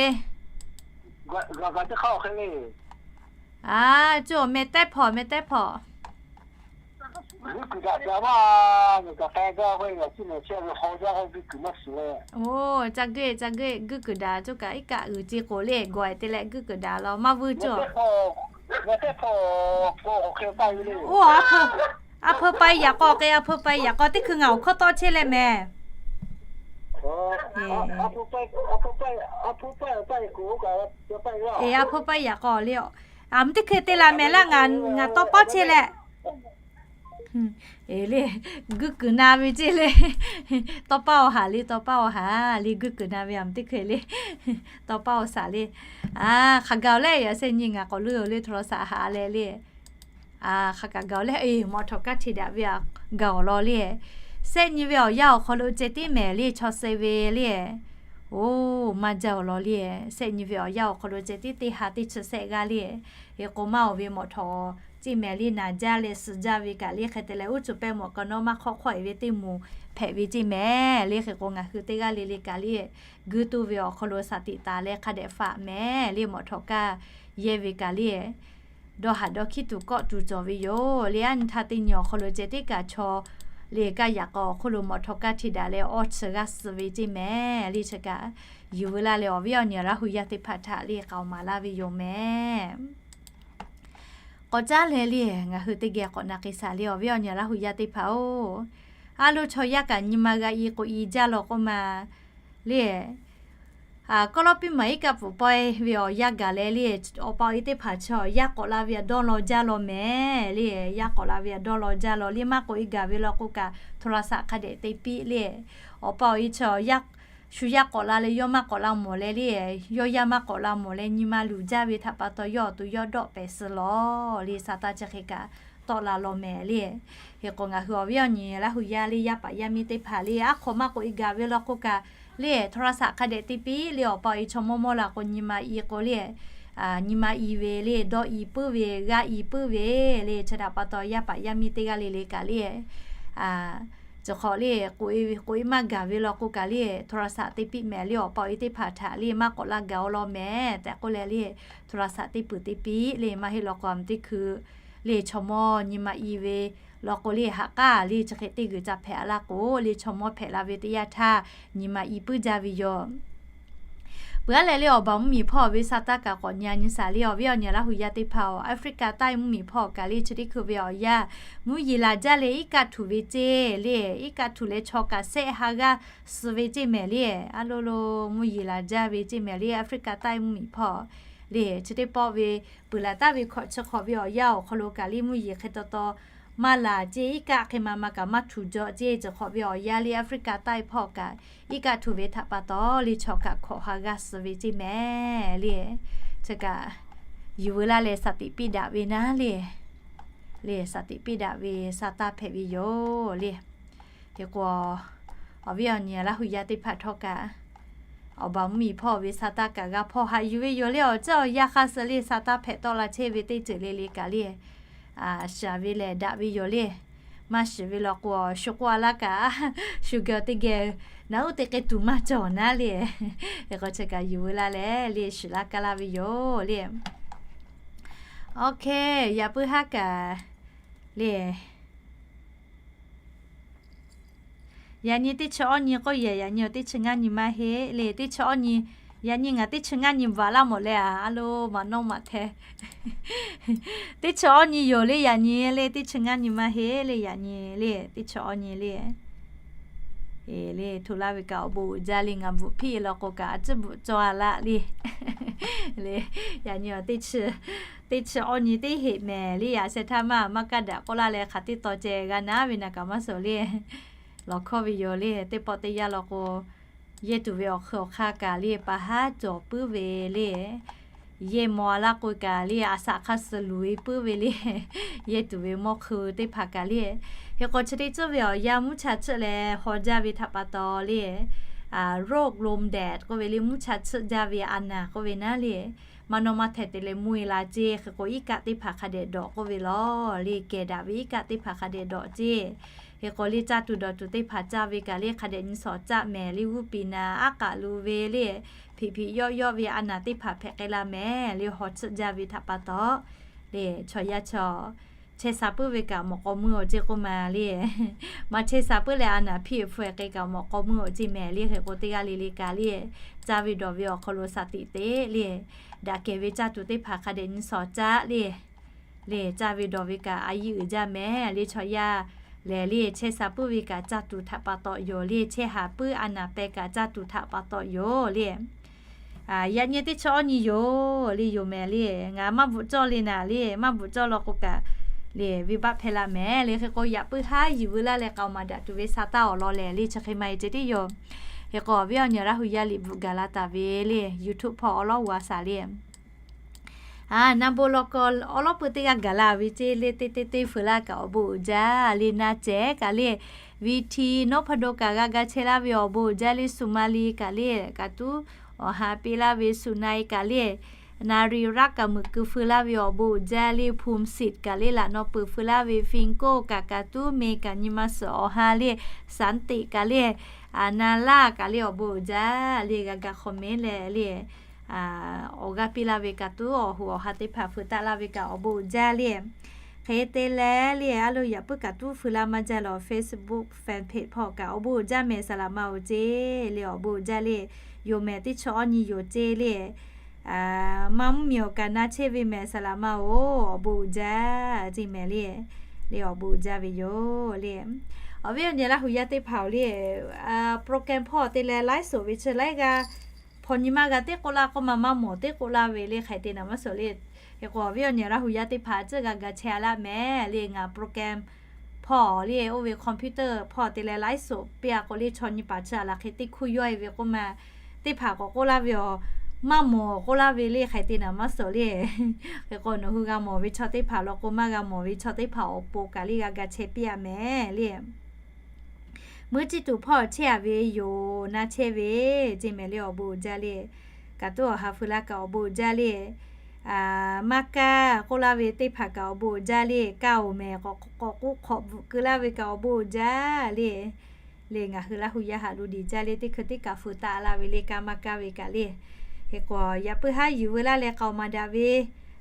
A, cuˇ awˬ meh tehˉ hpawꞈ, meh tehˉ hpawꞈ. Oˬ, ca guˇ, ca guˇ, guˇ kuiˬ daꞈ coˇ kaꞈ iˉ kaˆ g'uiˬ ce k'oˍ le, gawˬ-e te leh guˇ kuiˬ daꞈ law maˇ vuiˇ coˇ. Oˬ, a hpu, a hpu pai yaꞈ k'aw k'ai, a hpu pai yaꞈ k'aw teˇ hkui ngaˬ awˬ hkawˇ tawˆ chehˇ leh mehˍ. Eˬ, a hpu pai yaꞈ k'aw le, a mvuhˇ teˇ hkui te laˬ mehˍ laˇ, ngaˬ tawˇ pawˆ chehˇ leh. Eˬ le, guˇ kuiˬ na ve ceˇ le. Tawˇ paˇ awˬ haˍ le, tawˇ paˇ awˬ haˍ le, guˇ kuiˬ na ve a mvuhˇ teˇ hkui le. Tawˇ paˇ awˬ shaˍ le. A, hk'aˬ gaˬ-oˬ leh, yaꞈ sehˆ nyi ngaˬ k'awꞈ leuˉ-oˬ le โทรศัพท์ haꞈ leh le. A, hk'aˬ kaꞈ gaˬ-oˬ leh, eˬ, mawꞈ htawˍ kaˇ htiꞈ daꞈ ve a gaˬ-oˬ law le. Sehˆ nyi ve awˬ yanˇ awˬ hk'aw lo ceh tiˉ mehˍ le, chaw suh ve le. Oˬ, maˇ jaˇ-oˬ law le. Sehˆ nyi ve awˬ yanˇ awˬ hk'aw lo ceh tiˉ teˇ ha teˇ chi sehˆ g'aˇ le. Eˬ, k'o maˇ oˬ ve mawꞈ htawˍ ceˇ mehˍ le, naˬ jaˇ leh suh jaˇ ve kaꞈ le. Hk'e te leh, uˉ cuˬ pehˆ mawꞈ k'a nawˆ maˇ hk'awˆ hk'awˆ-e ve teˇ moˍ hpehꞈ ve ceˇ mehˍ le. Hk'e k'o, ngaˬ hui teˇ g'aˇ le le kaꞈ le, guˇ tuˬ ve awˬ hk'aw lo shaˍ tiꞈ taˍ leh hk'a dehꞈ faꞈ mehˍ le. Mawꞈ htawˍ kaˇ yehˇ ve kaꞈ le, dawˇ haˍ dawˇ hkiˉ tuˬ kawˆ tuˬ cawˬ ve yoˬ le. Aˉ nyi htaˇ teˇ nyi awˬ hk'aw lo ceh tiˉ kaꞈ chaw le, kaˇ yaꞈ k'aw awˬ hk'oˆ lo mawꞈ htawˍ kaˇ htiꞈ daꞈ leh awˇ chi g'aˇ suh ve ceˇ mehˍ le. Chi kaꞈ yuˬ veu laˇ leh awˬ viˉ awˬ nyi Laˇ huˍ yaˇ teˇ hpaˍ htaꞈ le k'aoˍ maˍ laˇ ve yoˬ mehˍ. K'awꞈ caˉ leh le, ngaˬ hui teˇ geh k'awꞈ na k'ai shaˍ le, awˬ viˉ awˬ nyi Laˇ huˍ yaˇ teˇ hpaˍ-oˬ. A lo, chaw yaˇ kaꞈ nyi ma g'a i k'o i jaˇ law k'oˆ ma le. Kawˇ lawˇ piˇ maˬ iˉ kaˆ pfuhˍ pawehˇ ve awˬ yanˇ gaˬ leh le, awˬ pa awˬ e teˇ hpaˍ chaw yaˇ k'awꞈ la ve a dawˇ law jaˇ law mehˍ le. Yaˇ k'awꞈ la ve a dawˇ law jaˇ law le, maˇ k'oꞈ e gaˬ ve law k'oˆ kaꞈ โทรศัพท์ hk'a dehꞈ te piˇ le. Awˬ pa awˬ e chaw yaˇ shu yaˇ k'awꞈ la leh yawˇ maˇ k'awꞈ la mawˬ leh le, yawˇ yaˇ maˇ k'awꞈ la mawˬ leh nyi ma luˬ jaˇ ve htaꞈ pa taw yawˇ awˬ to yawˇ dawˆ pehˍ suh law le. Sa taˇ chi hk'e kaꞈ tawˆ la law mehˍ le. Hk'e k'o, ngaˬ hui awˬ viˉ awˬ nyi Laˇ huˍ yaˇ le, yaˇ paˍ yaˇ miˇ teˇ hpaˍ le, aˉ hk'aw maˇ k'oꞈ e gaˬ ve law k'oˆ kaꞈ le, โทรศัพท์ hk'a dehꞈ te piˇ le. Awˬ pa awˬ e chaw mawˇ mawˇ la k'o nyi ma i k'o le, nyi ma i ve le, dawˇ i puiˉ ve, g'aˇ i puiˉ ve le. Chi htaꞈ pa taw yaˇ paˍ yaˇ miˇ teˇ g'aˇ le le kaꞈ le, chi hk'awꞈ le, k'oꞈ e maˇ gaˬ ve law k'o kaꞈ le, โทรศัพท์ te piˇ mehˍ le. Awˬ pa awˬ e teˇ hpaˍ htaꞈ le maˇ k'awꞈ la gaˬ-oˬ law mehˍ tehꞈ k'oˆ leh le, โทรศัพท์ te puiˍ te piˇ le. Maˇ heˆ law k'o, a mvuhˇ teˇ hkui le chaw mawˇ nyi ma i ve law k'o le, haꞈ k'aˉ le chi hk'e teˇ g'uiˬ ca hpehꞈ a laˇ k'o le, chaw mawˇ hpehꞈ la ve teˇ yanˇ htaˇ nyi ma i puiˉ jaˇ ve yoˬ. Peuˬ aˉ leh le, awˬ baˬ mvuhˇmiˬ hpawˇ ve sa taˇ kaꞈ k'awꞈ nyi a nyi shaˍ le, awˬ viˉ awˬ nyi Laˇ huˍ yaˇ teˇ hpaˍ-oˬ. Africa taˇ mvuhˇmiˬ hpawˇ kaꞈ le, chi teˇ hkui ve awˬ yanˇ mvuhˇ yeˬ laˬ jaˇ leh iˉ kaˆ htuꞈ ve ceˇ le. Iˉ kaˆ htuꞈ leh chaw kaꞈ sehˆ ha g'aˇ suh ve ceˇ mehˍ le. A lo lo, mvuhˇ yeˬ laˬ jaˇ ve ceˇ mehˍ le, Africa taˇ mvuhˇmiˬ hpawˇ le. Chi teˇ pawˆ ve peuˬ laˬ taˍ ve hkawꞈ chi hk'awꞈ ve awˬ yanˇ awˬ hk'aw lo kaꞈ le, mvuhˇ yeˬ hk'e taw taw maˇ laˬ ceˇ, iˉ kaˆ hk'e ma ma kaꞈ maˇ htuꞈ jaw ceˇ. Chi hk'awꞈ ve awˬ yanˇ le, Africa taˇ hpawˇ kaꞈ iˉ kaˆ htuꞈ ve htaꞈ pa taw le chaw kaꞈ hkawꞈ ha g'aˇ suh ve ceˇ mehˍ le. Chi kaꞈ yuˬ veu laˇ leh shaˍ tiꞈ piˇ daꞈ ve naˉ le, le shaˍ tiꞈ piˇ daꞈ ve sa taˇ hpehꞈ ve yoˬ le. Hk'e k'o, Awˬ viˉ awˬ nyi Laˇ hu yaˇ teˇ hpaˍ htawˇ kaꞈ, awˬ baˬ mvuhˇmiˬ hpawˇ ve sa taˇ kaꞈ g'a hpawˇ haꞈ yuˬ ve yoˬ le. Awˬ ceuˬ awˬ yanˇ hk'aˇ suh le sa taˇ hpehꞈ tawˆ la chehˇ ve teˇ ceuˬ le le kaꞈ le, a, shiˍ ve lehˬ daꞈ ve yoˬ le. Maˇ shiˍ ve law k'o, shu k'oˆ a laˇ kaꞈ, shu geh teˇ geh naˬ uˉ teˇ k'e tuˬ maˇ cawˬ naˉ le. Hk'e k'o chi kaꞈ yuˬ veu laˇ leh le shiˍ laˇ kaˇ laˇ ve yoˬ le. Okay, yaꞈ puiˉ haˉ kaꞈ le, yaꞈ nyi teˇ chi awˇ nyi k'oˆ yehˬ, yaꞈ nyi teˇ chi ngaˇ nyi maˇ heˆ le. Teˇ chi awˇ nyi, yaꞈ nyi ngaˬ teˇ chi ngaˇ nyi bvuhꞈ laˇ mawˬ leh a, a lo maˍ nawˇ maꞈ hteh. Teˇ chi awˇ nyi yoˬ le, yaꞈ nyi le teˇ chi ngaˇ nyi maˇ heˆ le, yaꞈ nyi le teˇ chi awˇ nyi le. E le hto laˇ ve kaꞈ awˬ bon uiˍ jaˇ le. Ngaˬ bvuhꞈ piˇ law k'o kaꞈ a ciˉ bvuhꞈ cawˇ a laˇ le. Le, yaꞈ nyi teˇ chi, teˇ chi awˇ nyi teˇ heˆ mehˍ le. Yaꞈ sheh htaˇ maˇ maˇ kaˇ daꞈ k'oˆ laˇ leh hk'aˬ teˇ taw ceh g'a naˉ ve naˬ kaꞈ maˇ suhˍ le. Lawˬ hkawˇ ve yoˬ le. Teˇ pawˆ teˇ yanˇ law k'o, yehˇ tuˬ ve awˬ hk'eun awˬ hk'aˇ kaꞈ le pa haˉ cawˬ puiˉ ve le. Yehˇ maw a laˇ k'o kaꞈ le a shaꞈ hk'aˇ suh luˬ ve puiˉ ve le. Yehˇ tuˬ ve mawˇ hk'eun teˇ hpaˍ kaꞈ le. Hk'e k'o chi teˇ ceuˬ ve awˬ yanˇ mvuhˇ cha chiˆ leh haw jaˇ ve htaꞈ pa taw le, โรคลมแดด k'oˆ ve le, mvuhˇ cha chiˆ jaˇ ve a naˬ k'oˆ ve naˉ le, maˇ nawˇ maˇ hteh te leh mvuhˇ e la ceˇ. Hk'e k'o iˉ kaˆ teˇ hpaˍ hk'a dehꞈ dawꞈ k'oˆ ve lawˬ le, kehˬ daꞈ ve iˉ kaˆ teˇ hpaˍ hk'a dehꞈ dawꞈ ceˇ. Hk'e k'o le caˇ tuˬ dawˬ tuˬ teˇ hpaˍ caˇ ve kaꞈ le hk'a dehꞈ nyi shawˍ caˆ mehˍ le. G'uˇ piˍ naˍ aˉ k'aꞈ lu ve le, hpeꞈ hpeꞈ yawˆ yawˆ ve a naˬ teˇ hpaˍ hpehꞈ k'ai la mehˍ le. Haw chiˆ jaˇ ve htaꞈ pa taw le, chaw yaˇ chaw chehˇ sha puiˉ ve kaꞈ mawꞈ k'aw meuˇ awˬ ceˇ k'oˆ ma le. Maˇ chehˇ sha puiˉ leh a naˬ hpiˇ hpfuhˇ k'ai kaꞈ mawꞈ k'aw meuˇ awˬ ceˇ mehˍ le. Hk'e k'o teˇ g'aˇ le le kaꞈ le, caˇ ve dawˬ ve awˬ hk'aw lo shaˍ tiꞈ teꞈ le, daꞈ kehˬ ve caˇ tuˬ teˇ hpaˍ hk'a dehꞈ nyi shawˍ caˆ le. Le caˇ ve dawˬ ve kaꞈ a yiˇ uiˍ jaˇ mehˍ le. Chaw yaˇ lehˬ le chehˇ sha puiˉ ve kaꞈ caˇ tuˬ htaꞈ pa taw yoˬ le. Chehˇ haˍ puiˉ a naˬ peh kaꞈ caˇ tuˬ htaꞈ pa taw yoˬ le. Yaꞈ nyi teˇ chi awˇ nyi yoˬ le, yoˬ mehˍ le. Ngaˬ maˇ bvuhꞈ cawˇ le naˍ le, maˇ bvuhꞈ cawˇ law k'o kaꞈ le venˇbaˆ hpehˇ la mehˍ le. Hk'e k'o yaꞈ puiˉ haˉ yuˬ veu laˇ leh k'a-oˬ maˍ daꞈ tuˬ ve sa taˇ awˬ lawn lehˬ le chi hk'e maˇ heˆ ceh tiˉ yoˬ. Hk'e k'o awˬ viˉ awˬ nyi Laˇ hu yaˇ liꞈ bvuhꞈ gaˬ la taˍ ve le YouTube hpawˇ awˉ lawˉ g'a shaˍ le. A, naˍ bon law k'o awˉ lawˉ peu teˇ g'aˇ gaˬ la ve ceˇ le. Teˇ teˇ teˇ feu laˇ kaꞈ awˬ bon uiˍ jaˇ le. Na cehˬ kaꞈ le, V T Nohpado kaꞈ g'a ga chehˇ laˇ ve awˬ bon uiˍ jaˇ le. Suˍ ma li kaꞈ le, kaꞈ tuˉ awˬ ha piˇ laˇ ve Suˍ na e kaꞈ le, Na ri raˆ kaꞈ meuꞈ keu feu laˇ ve awˬ bon uiˍ jaˇ le. Hpu siˍ kaꞈ le laꞈ naw peuˬ feu laˇ ve Fin koˆ kaꞈ kaꞈ tuˉ me kaꞈ nyi ma suhˍ awˬ ha le. Saˍ tiꞈ kaꞈ le, a, na laˇ kaꞈ le awˬ bon uiˍ jaˇ le. G'a ga hk'aw mehˍ leh le awˬ g'aˇ piˇ laˇ ve kaꞈ tuˉ awˬ hoꞈ awˬ ha teˇ hpaˍ feu taˆ laˇ ve kaꞈ awˬ bon uiˍ jaˇ le. Hk'e te leh le a lo yaꞈ puiˉ kaꞈ tuˉ feu laˇ maˇ jaˇ lawˬ. Facebook fan page hpawˇ kaꞈ awˬ bon uiˍ jaˇ mehˍ saˍ laꞈ ma-oˬ ceˇ le. Awˬ bon uiˍ jaˇ le. Yoˬ mehˍ teˇ chi awˇ nyi yoˬ ceˇ le. Maˇ mvuhˇmiˬ awˬ kaꞈ na chehˇ ve mehˍ saˍ laꞈ ma-oˬ, awˬ bon uiˍ jaˇ ceˇ mehˍ le. Le awˬ bon uiˍ jaˇ ve yoˬ le. Awˬ viˉ awˬ nyi Laˇ hu yaˇ teˇ hpaˍ-oˬ le, program hpawˇ te leh laiˉ soˍ ve chi laiˉ g'aˇ hpawnˬ nyi maˇ g'a teˇ k'oˆ laˇ k'oˆ ma, maˇ mawˬ teˇ k'oˆ laˇ ve le hk'aˬ hk'e te naˍ maˇ suhˍ le. Hk'e k'o awˬ viˉ awˬ nyi Laˇ hu yaˇ teˇ hpaˍ a ciˉ g'a ga chehˇ a laˇ mehˍ le. Ngaˬ program hpawˇ le oˇ ve computer hpawˇ te leh laiˉ soˍ piˇ a k'o le chaw nyi paˍ chi a laˬ hk'e teˇ hkuˇ yawˇ e ve k'oˆ ma, teˇ hpaˍ k'awꞈ k'oˆ laˇ ve aˬ, maˇ mawˬ k'oˆ laˇ ve le hk'aˬ hk'e te naˍ maˇ suhˍ le. Hk'e k'o nawˬ hui g'a mawˬ ve chaw teˇ hpaˍ law k'o maˇ g'a mawˬ ve chaw teˇ hpaˍ awˬ pon kaꞈ le g'a ga chehˇ piˇ a mehˍ le. Muˇ ciˇ tuˬ hpawˇ chehˇ a ve yoˬ, na chehˇ ve ceˇ mehˍ le. Awˬ bon uiˍ jaˇ le. Kaꞈ tuˉ awˬ ha feu laˇ kaꞈ awˬ bon uiˍ jaˇ le. Maˇ kaˇ k'oˆ laˇ ve teˇ hpaˍ kaꞈ awˬ bon uiˍ jaˇ le. Kaˇ-oˬ mehˍ k'awꞈ k'oˆ hk'awꞈ bvuhꞈ keu laˇ ve kaꞈ awˬ bon uiˍ jaˇ le. Le ngaˬ hui Laˇ hu yaˇ haꞈ lo diˬ jaˇ le. Teˇ hkui teˇ kaꞈ feu taˆ laˇ ve le, kaˇ maˇ kaˇ ve kaꞈ le. Hk'e k'o yaꞈ puiˉ haˉ yuˬ veu laˇ leh k'a-oˬ maˍ daꞈ ve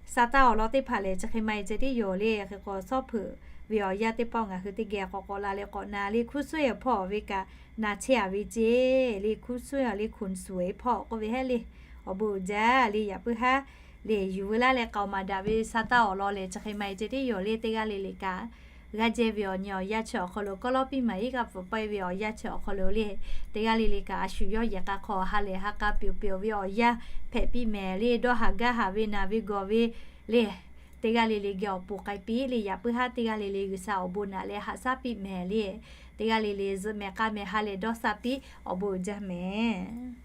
sa taˇ awˬ lawn teˇ hpaˍ lehˬ chi hk'e maˇ e ceh tiˉ yoˬ le. Hk'e k'o sawˉ hpeuꞈ ve awˬ yanˇ teˇ pawˆ ngaˬ hui teˇ geh k'awꞈ k'awꞈ la leh k'awꞈ na le. Hkuˇ suhˉ awˬ hpawˇ ve kaꞈ na chehˇ a ve ceˇ le. Hkuˇ suhˉ le, hkunˍ suhˉ hpawˇ k'oˆ ve hehˉ le. Awˬ bon uiˍ jaˇ le. Yaꞈ puiˉ haˉ le yuˬ veu laˇ leh k'a-oˬ maˍ daꞈ ve sa taˇ awˬ lawn lehˬ chi hk'e maˇ e ceh tiˉ yoˬ le. Teˇ g'aˇ le le kaꞈ g'a jehˇ ve awˬ nyi awˬ yanˇ chi awˬ hk'aw lo kawˇ lawˉ piˇ maˍ iˉ g'aˇ pfuhˍ pawehˇ ve awˬ yanˇ chi awˬ hk'aw lo le, teˇ g'aˇ le le kaꞈ a shu yawˇ yehˬ k'a hk'aw ha lehˬ ha k'a pyoˬ pyoˬ ve awˬ yanˇ hpehꞈ piˇ mehˍ le. Dawˇ haˍ gaˇ haˍ ve naˬ ve gawˬ ve le, teˇ g'aˇ le le geh awˬ pon k'ai piˇ le. Yaꞈ puiˉ haˉ teˇ g'aˇ le le G'uiˬsha awˬ bon naꞈ leh haꞈ shaˉ piˇ mehˍ le. Teˇ g'aˇ le le zuhꞈ mehˍ k'a mehˍ ha lehˬ dawˇ sha piˇ. Awˬ bon uiˍ jaˇ mehˍ.